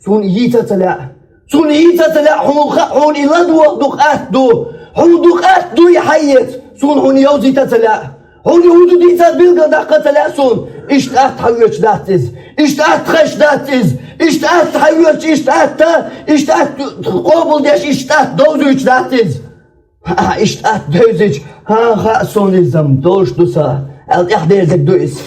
Суна йийца а ца лаьа. Суна йийца а ца лаьа, хьуна хаьа, хьуна и ладогӀа дукха атта ду. Хьуна дукха атта ду и хьаэца. Суна хьуна йовзийта а ца лаьа. Хьуна и хӀун ду дийца а билгалдаккха а ца лаьа суна. Иштта атта хьан оьцуш дац иза. Иштта атта хезаш дац иза. Иштта атта хьан оьцуш, иштта атта, иштта атта къобалдеш, иштта атта довзуьйтуш дац иза. Ахьа иштта атта девзича, хӀан, хаьа суна иза-м, долуш ду сан, аьлла, тӀаьхьадерзарг ду иза.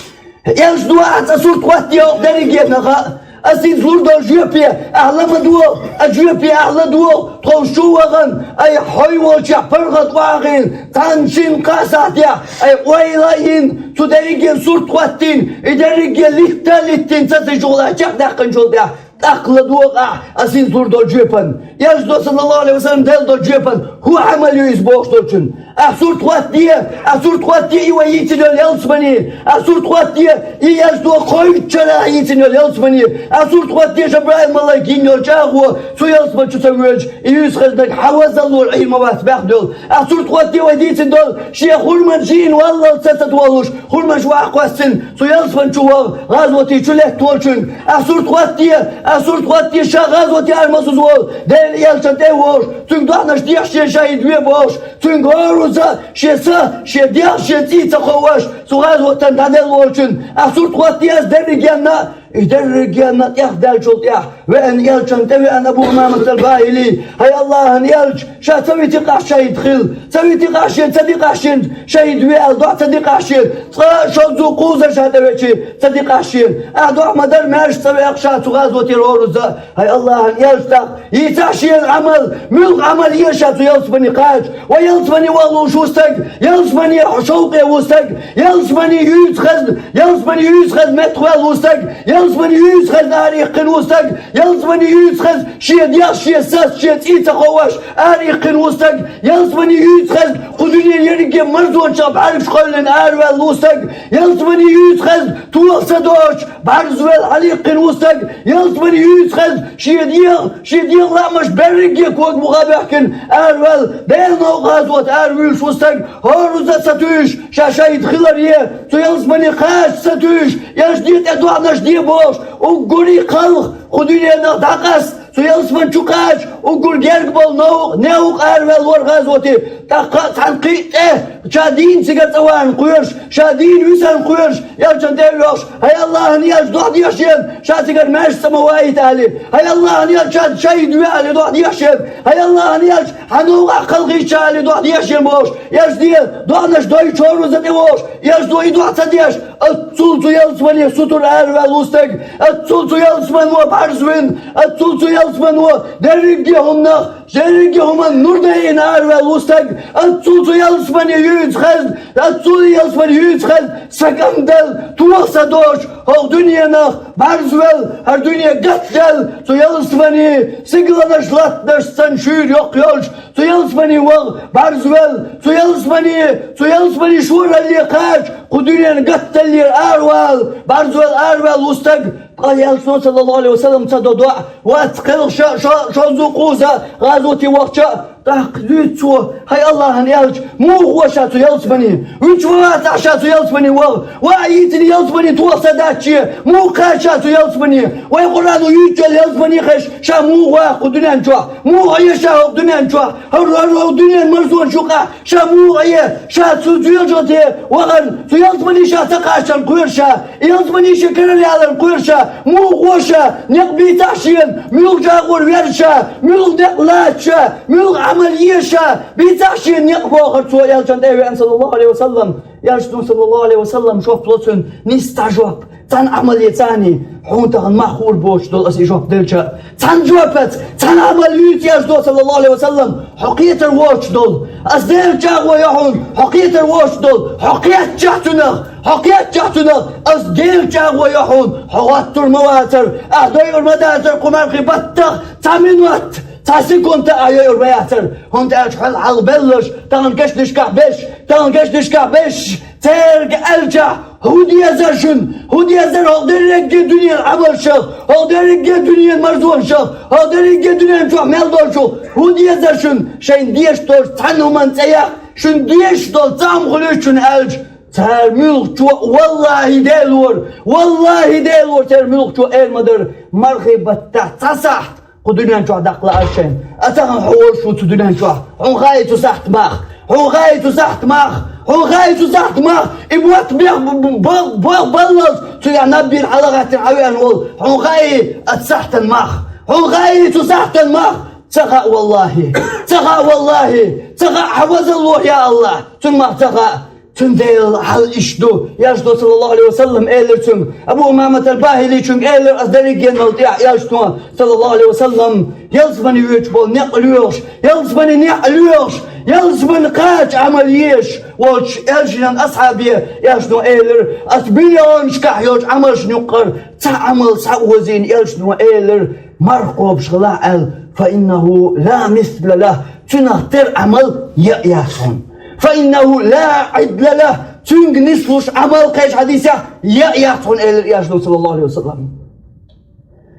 Элчано: «Ахьа цкъа сурт хӀоттае хӀокху дерригенах а, аса хӀинца лур долу жоьпе ахьа ла ма догӀу, а жоьпе ахьа ладогӀу, тховса чу а вахана, айхьа хьой волчохь паргӀат охьахиъна, цхьана шина-кхаа сахьтехь айхьа ойла а йина, цу дерригенан сурт хӀоттийна, и дерриге литта а литтина, ца ца чухула чекхдаьккхинчул тӀаьхьа, тӀаккха ладогӀа ахьа аса хӀинца лур долу жоьпан». Элчано, саллаллаху Ӏалайхи ва саллам, делла долу жоьпан хӀун Ӏамал ю иза бохуш долчун? Ахьа сурт хӀоттае, ахьа сурт хӀоттае и вай йийцина йолу ялсмани, ахьа сурт хӀоттае и элчано кхойтта шарахь йийцина йолу ялсмани, ахьа сурт хӀоттае Жабраил-малайк йина йолу чӀагӀо, цу ялсмани чу ца воьдуш, и юьйцу хезнарг хьан вазаллора Ӏийр ма вац баьхна долу. Ахьа сурт хӀоттае вай дийцина долу шен хурманаш йийна валлалц ца ца тохалуш, хурманаш охьакхоьссина, цу ялсмани чу ваха, гӀазоте чу летта волчуьнга. Ахьа сурт хӀоттае, ахьа сурт хӀоттае ша гӀазоте ара масаза волу, Делан элчанна тӀе а вогӀуш, цуьнга доӀанаш дехьа шен шахӀид ве бохуш, цуьнга хӀоразза а шен са, шен дегӀ, шен цӀий ца кхоош, цу гӀазотана дӀаделла волчун. Ахьа сурт хӀоттае аса дерригенна а, И дерригенна тӀехдаьллачул тӀехьа веана Элчанна тӀевеана Абу Умаматал Бахили: «ХӀай Аллахьан Элча, ша ца витикъахь шахӀид хила, ца витикъахь шен, ца дикъахь шен шахӀид ве аьлла, дохьа ца дикъахь шен, цкъа а шозза кхузза ша тӀевечи, ца дикъахь шен. Ахь дохьа ма дара маьрша цӀа ваьккха ша цу гӀазоте хӀоразза. ХӀай Аллахьан Элча, тӀаккха йийцахь шена Ӏамал, муьлха Ӏамал е ша цу ялсамане кхача. Ва ялсамане ваха лууш ву стаг, ялсамане шовкъе ву стаг, ялсамане юьйцу хазна, ялсамане юьйцу хазна меттахваьлла ву стаг, ялсамане юьйцу хазна ара иккхина ву стаг, ялсамане юьйцу хазна шен дегӀ, шен сас, шен цӀий ца ховш ара иккхина ву стаг, ялсамане юьйцу хазна кху дуьненан ерриге марзонашах бӀаьргаш кхоьллина араваьлла ву стаг, ялсамане юьйцу хазна тоха ца доцуш бӀарзвелла хьалаиккхина ву стаг, ялсамане юьйцу хазна шен дегӀ, шен дегӀан лаамаш берриге кога буха а баьхкина араваьлла, Делан новкъа гӀазоте аравуьйлуш ву стаг, хӀоразза а ца туьйсуш, ша шахӀид хиларе, цу ялсамане кхача ца туьйсуш, Элчане тӀе доӀанаш де бохуш, уггаре кхалха кху дуьненах дӀакъаста, цу ялсамани чу кхача, уггар герга болу новкъа, невкъа араваьлла вара гӀазоте, тӀаккха а цхьана кхин а тӀе ша дийна цигара цӀа вахана кхоьруш, ша дийна висина кхоьруш, Элчанна тӀе а воьхуш: «ХӀай Аллахьан Элча, дохьа дехьа шена, ша цигара маьрша цӀа ма вахийта», — аьлла. «ХӀай Аллахьан Элча, ша шахӀид ве», — аьлла, дохьа дехьа шена. «ХӀай Аллахьан Элча, хьан новкъахь кхалхийта ша», — аьлла, дохьа дехьа шена бохуш, Элчане доӀанаш дойчу хӀоразза тӀевогӀуш, Элчано и доӀа ца деш, оццул цу ялсамане сутара араваьлла ву стаг, оццул цу ялсамано бӀарзвина, оццул цу ялсамано дерриге хӀуманах, дерриге хӀуманна нур дайина араваьлла ву стаг, оццул цу ялсамане юьйцу хазна, оццул ялсамане юьйцу хазна са кӀант дала, тоха ца доцуш, хӀокху дуьненах бӀарзвелла, хӀара дуьне гатдаьлла, цу ялсамане сигаланаш латтанаш санна шуьйра йоккха йолуш, цу ялсамане ваха бӀарзвелла, цу ялсамане, цу ялсамане шоралле кхача, кху дуьненан гатдаллера аравала, бӀарзвелла араваьлла ву стаг, ткъа Элчано, саллаллаху Ӏалайхи ва саллам, ца до доӀа, вац кхелха ша, ша, шозза кхузза гӀазоте вахча а, тӀаккха дуьйцу цо: «ХӀай Аллахьан Элча, муха ву ша цу ялсамане? Вича ма вацахь ша цу ялсамане ваха? Ва а йийцина ялсамане тоха ца дац шен, муха кхаьча ша цу ялсамане? Вай Къуръано юьйцучу ялсамане хезаш, ша муха ваха кху дуьнен чохь? Муха Ӏе ша хӀокху дуьнен чохь? ХӀара, хӀара хӀокху дуьненан марзонаш юкъахь ша муха Ӏе? Ша цу жоьжахате вахана, цу ялсамане ша ца кхачарна кхоьру ша, ялсамане шен карара яларна кхоьру ша, муха гӀо ша, некъ бийцахь шена, муьлха чӀагӀо вер ша, муьлха некъ лаца ша, муьлха Ӏамал е ша, бийцахь шена некъ», — бохура цо Элчанна тӀе а веана, саллаллаху Ӏалайхи ва саллам. Элчано, саллаллаху Ӏалайхи ва саллам, жоп ло цунна, нисса цхьа жоп, цхьана Ӏамал е царний, хьуна тахана мах хуур боцуш долу аса и жоп делча а. Цхьана жопаца, цхьана Ӏамал юьйцу Элчано, саллаллаху Ӏалайхи ва саллам, хьо кхетар воцуш долу. Ас Делан чӀагӀо йо хьуна, хьо кхетар воцуш долу. Хьо кхетчахь цунах, хьо кхетчахь цунах, ас Делан чӀагӀо йо хьуна, хьо гӀоттур ма вацара, ахь дойур ма дацара кху мархи баттах цхьа минот, цхьа секунда ахь йойур ма яцара, хӀунда аьлча хьол хьалха белларш тахана кешнашкахь берш, тахана кешнашкахь берш, цаьрга аьлчахь, хӀун дезара шуна? ХӀун дезара хӀокху дерриге дуьненан Ӏамалшах, хӀокху дерриге дуьненан марзонашах, хӀокху дерриге дуьнен чохь мел долчух? ХӀун дезара шуна? Шайна дезаш долчу цхьана хӀуманна цӀе яккха, шуна дезаш долу цхьа хӀума хуьлуьйту шуна аьлча, цара муьлххачо а: «Валлахьи, Делора! Валлахьи, Делора!» Цара муьлххачо а эр ма дара: «Мархи баттахь цхьа сахьт кху дуьнен чохь даккха лаьара шайна. А тахана хьо волуш ву цу дуьнен чохь. Хьуна хаьий цу сахьтан мах? Хьуна хаьий цу сахьтан мах? Хьуна хаьий цу сахьтан мах? И мотт бех-, б-, б-, б-, баллалц цу яхь наббийна хьалагӀаьттина хьан веана волу. Хьуна хаьий оцу сахьтан мах? Хьуна хаьий цу сахьтан мах?» «Ца хаьа, валлахьи! Ца хаьа, валлахьи! Ца хаьа, хьан вазалло, я Аллахь! Цуьнан мах ца хаьа!» Цундела хьал иштта ду. Элчано, саллаллаху Ӏалайхи ва саллам, элира цуьнга, Абу Умаматал Бахиличуьнга элира аса дерригенал тӀехь Элчано, саллаллаху Ӏалайхи ва саллам, ялсамане воьдуш болу некъ лоьхуш, ялсамане некъ лоьхуш, ялсамане кхача Ӏамал езаш волчу Элчанан асхьабе Элчано элира, аса биллионашкахь йолчу Ӏамалшна юккъара цхьа Ӏамал схьаозийна, Элчано элира, марха кхобуш хилахь аьлла: «Фа иннаху ла мисла лахь», цуьнах тера Ӏамал яа яц хьуна. «Фа иннаху ла Ӏидла лахь», цуьнга нислуш Ӏамал кхечу хьадисехь яа яц хьуна, элира Элчано, саллаллаху Ӏалайхи ва саллам.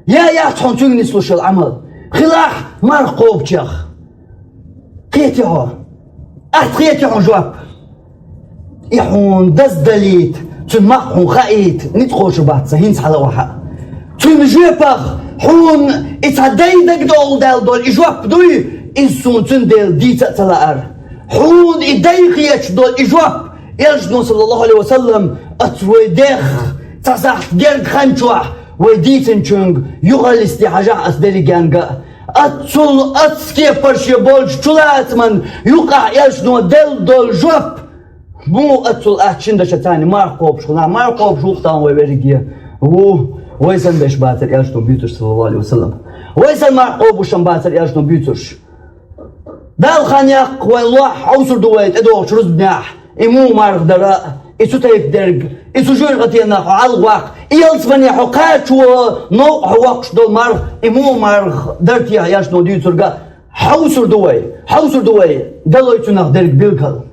Яа яц хьуна цуьнга нислуш йолу Ӏамал. Хилахь марха кхобучех. Кхетий хьо? Атта кхетий хьуна жоп? И хьуна даздалийта, цуьнан мах хьуна хаийта ницкъ кхочур бац сан, хӀинца хьала а вахьа. Цуьнан жоьпах хьуна и цхьа дайдагадовла даьлла долу и жоп дуй, иза суна цундела дийца а ца лаьара. Хьуна и дайхеташ долу и жоп, Элчано, саллаллаху Ӏалайхи ва саллам, оцу вай дех цхьа сахьт герга хан чохь, Вай дийцинчуьнга юхалисте хьажахь ас дерриге а. Аццул, аццул кепара шен болчу чулацаман юкъахь Элчано делла долу жоп. Муха аццул аьлча шина дашаца марха кхобуш хилла, марха кхобуш ву-кх тахана вай верриге. Ву, вай санна берш бацара Элчано буьйцурш, саллаллаху Ӏалайхи ва саллам. Вай санна марха кхобуш бацара Элчано буьйцурш. Далла хан яккха вайн лохь хьовсур ду вай тӀедогӀучу рузбанехь, и муха марха дара, и цу тайпа дерг, и цу жоьжахатенах хьо хьалаваккха, и ялсамане хьо кхачо новкъа хьо воккхуш долу марха, и муха марха дара техьа Элчано дуьйцург а, хьовсур ду вай, хьовсур ду вай, далой цунах дерг билггал.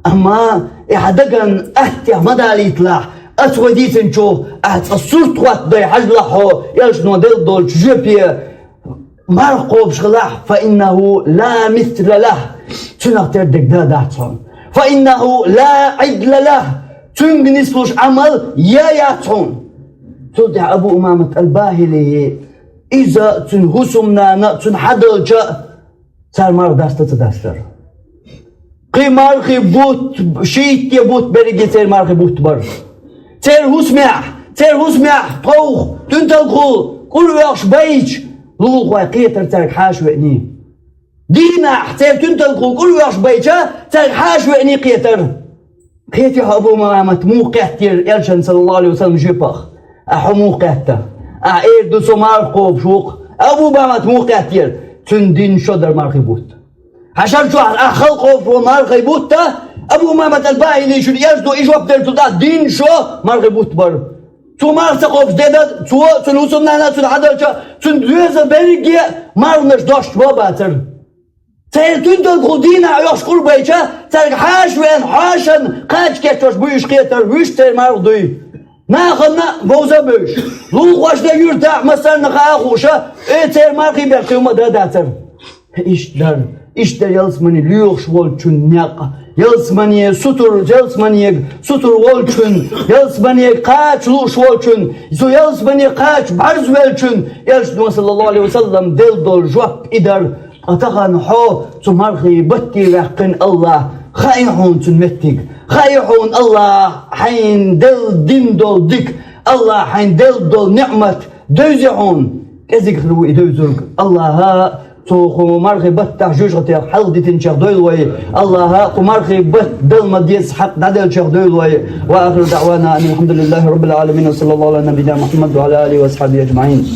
Амма и хьан даган аттехь ма далийталахь, ас вай дийцинчух ахь цкъа сурт хӀоттадой хьажалахь хьо, Элчано делла долчу жоьпе, марха кхобуш хилахь, «фаиннаху ла мисла лахь», цуьнах тера дерг дан дац хьуна. «Фаиннаху ла Ӏидла лахь», цуьнга нислуш Ӏамал ян яц хьуна. Цул тӀаьхьа Абу Умамат ал-БахӀили, иза, цуьнан хӀусамнана, цуьнан хьадалча, цара марха даста ца дастара. Кхин мархий бутт, шийтте бутт берриге церан мархий бутт бара. Церан хӀусамехь, церан хӀусамехь тховх, туьнталгӀахула кӀур оьхуш байча, лулахой кхетара цаьрга хьаша веаний. Дийнахь церан туьнталгӀахула кӀур оьхуш байча, цаьрга хьаша веаний кхетара. Кхетий хьо, Абу Умамат, муха кхеттера Элчанна, саллаллаху Ӏалайхи ва саллам, жоьпах? Ахьа хьо муха кхетта? Ахьа эр ду, со марха кхобуш ву-кх. Абу Умамат муха кхеттера? Цуьнан дин шо дара мархий бутт. Хьан шар чохь ахь хала кхобуш ву мархий бутт а? Абу Умамат ал-БахӀили шуна Элчано и жоп деллачул тӀаьхьа дин шо мархий бутт бара. Цо марха ца кхобуш де дан, цо, цуьнан хӀусамнана, цуьнан хьадалча, цуьнан доьзал берриге а марханаш достуш бан бацара. Церан туьнталгӀахула дийнахь оьхуш кӀур байча, цаьрга хьаша веана, хьошана кхача кечбеш буй уьш кхетара, вуьш церан марха дуй. Нахана а вовза а бевзаш, лулахошна а, юьртахь а, массарна а хаа а хууш, э, церан мархий бехке хӀума дан а дацара. Иштта дара, иштта дара ялсамане лоьхуш волчун некъ, ялсамане сутур, ялсаманега сутур волчун, ялсаманега кхача лууш волчун, цу ялсамане кхача бӀаьрзе веллачун, Элчано, саллаллаху Ӏалайхи ва саллам, делла долу жоп и дара. Ткъа тахана хьо цу мархий батте ваьккхина, АллахӀа хаий хьуна цуьнан меттиг, хаий хьуна АллахӀа хьайна делла дина долу дика, АллахӀа хьайна делла долу неӀмат, девзий хьуна? КӀезиг хир ву и девзарг. АллахӀа цу кху мархий баттахь жоьжахатех хьалха дитинчех дойла вай. АллахӀа кху мархий батт дала ма-дезза хьакъ дӀаделлачех дойла вай. Ва ахиру даӀвана анил хьамдулиллахӀи раббил Ӏаламин. Ва саллаллаху Ӏала набиййина Мухьаммад ва Ӏала алихӀи ва асхьабихӀи ажмаӀин.